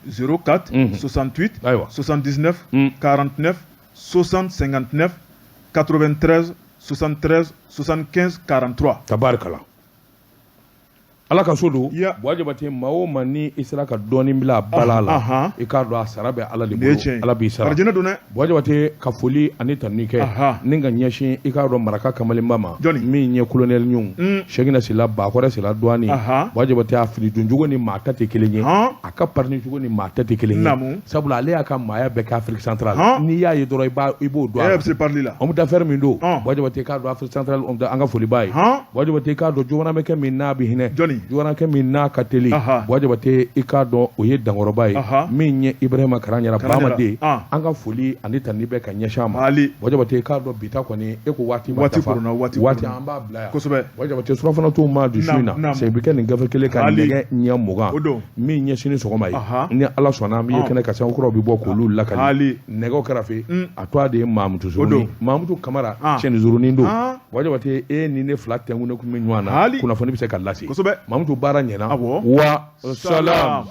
S2: 04 68.
S1: Ayiwa.
S2: 79 49 60 59 93 73 75 43.
S1: Tabarikala, Ala ka so don. Buwa Jabate, maa o maa ni i sera ka dɔɔnin bila a bala la, i k'a dɔn a sara bɛ Ala de bolo, Ala b'i sara.
S2: Arijinɛ don dɛ.
S1: Buwa Jabate, ka foli ani tanuni kɛ ni ka ɲɛsin i k'a dɔn maraka kamalenba ma, min ye colonel ɲun Sɛkina Sila Bakɔrɛ Sila douane. Buwa Jabate, a fini doncogo ni maa ta tɛ kelen ye, a ka parini cogo ni maa ta tɛ kelen ye, sabula ale y'a ka maaya bɛɛ kɛ Afrique centrale. N'i y'a ye dɔrɔn, i b'o dɔn a la. Homme d'affaires min don, Buwa Jabate, k'a dɔn Afrique centrale, an ka foli b'a ye. Buwa Jabate, k'a dɔn jowanamɛkɛ min n'a bɛ hinɛ, jowanakɛ min n'a ka teli, Buwa Jabate, i k'a dɔn o ye dankɔrɔba ye, min ye Ibrahima Karan ɲɛna Bamaden. An ka foli ani tanuni bɛ ka ɲɛsin a ma. Buwa Jabate, i k'a dɔn bi ta kɔni, e ko waati ma dafa, waati an b'a bila yan. Buwa Jabate, surafana t'o ma dusu in na, segin bɛ kɛ nin gafe kelen kan nɛgɛ ɲɛ 20, min ye sini sɔgɔma ye, ni Ala sɔnna, an bɛ ye kɛnɛ kan, sɛbɛn kuraw bɛ bɔ k'olu lakali. Nɛgɛw kɛrɛfɛ, a tɔgɔ de ye Mamutu Zoronin, Mamutu Kamara, cɛni Zoronin don. Buwa Jabate, e ni ne fila tɛnkunnen kun bɛ ɲɔgɔn na, kunnafoni bɛ se ka lase. Mamutu, baara ɲɛna wa salam.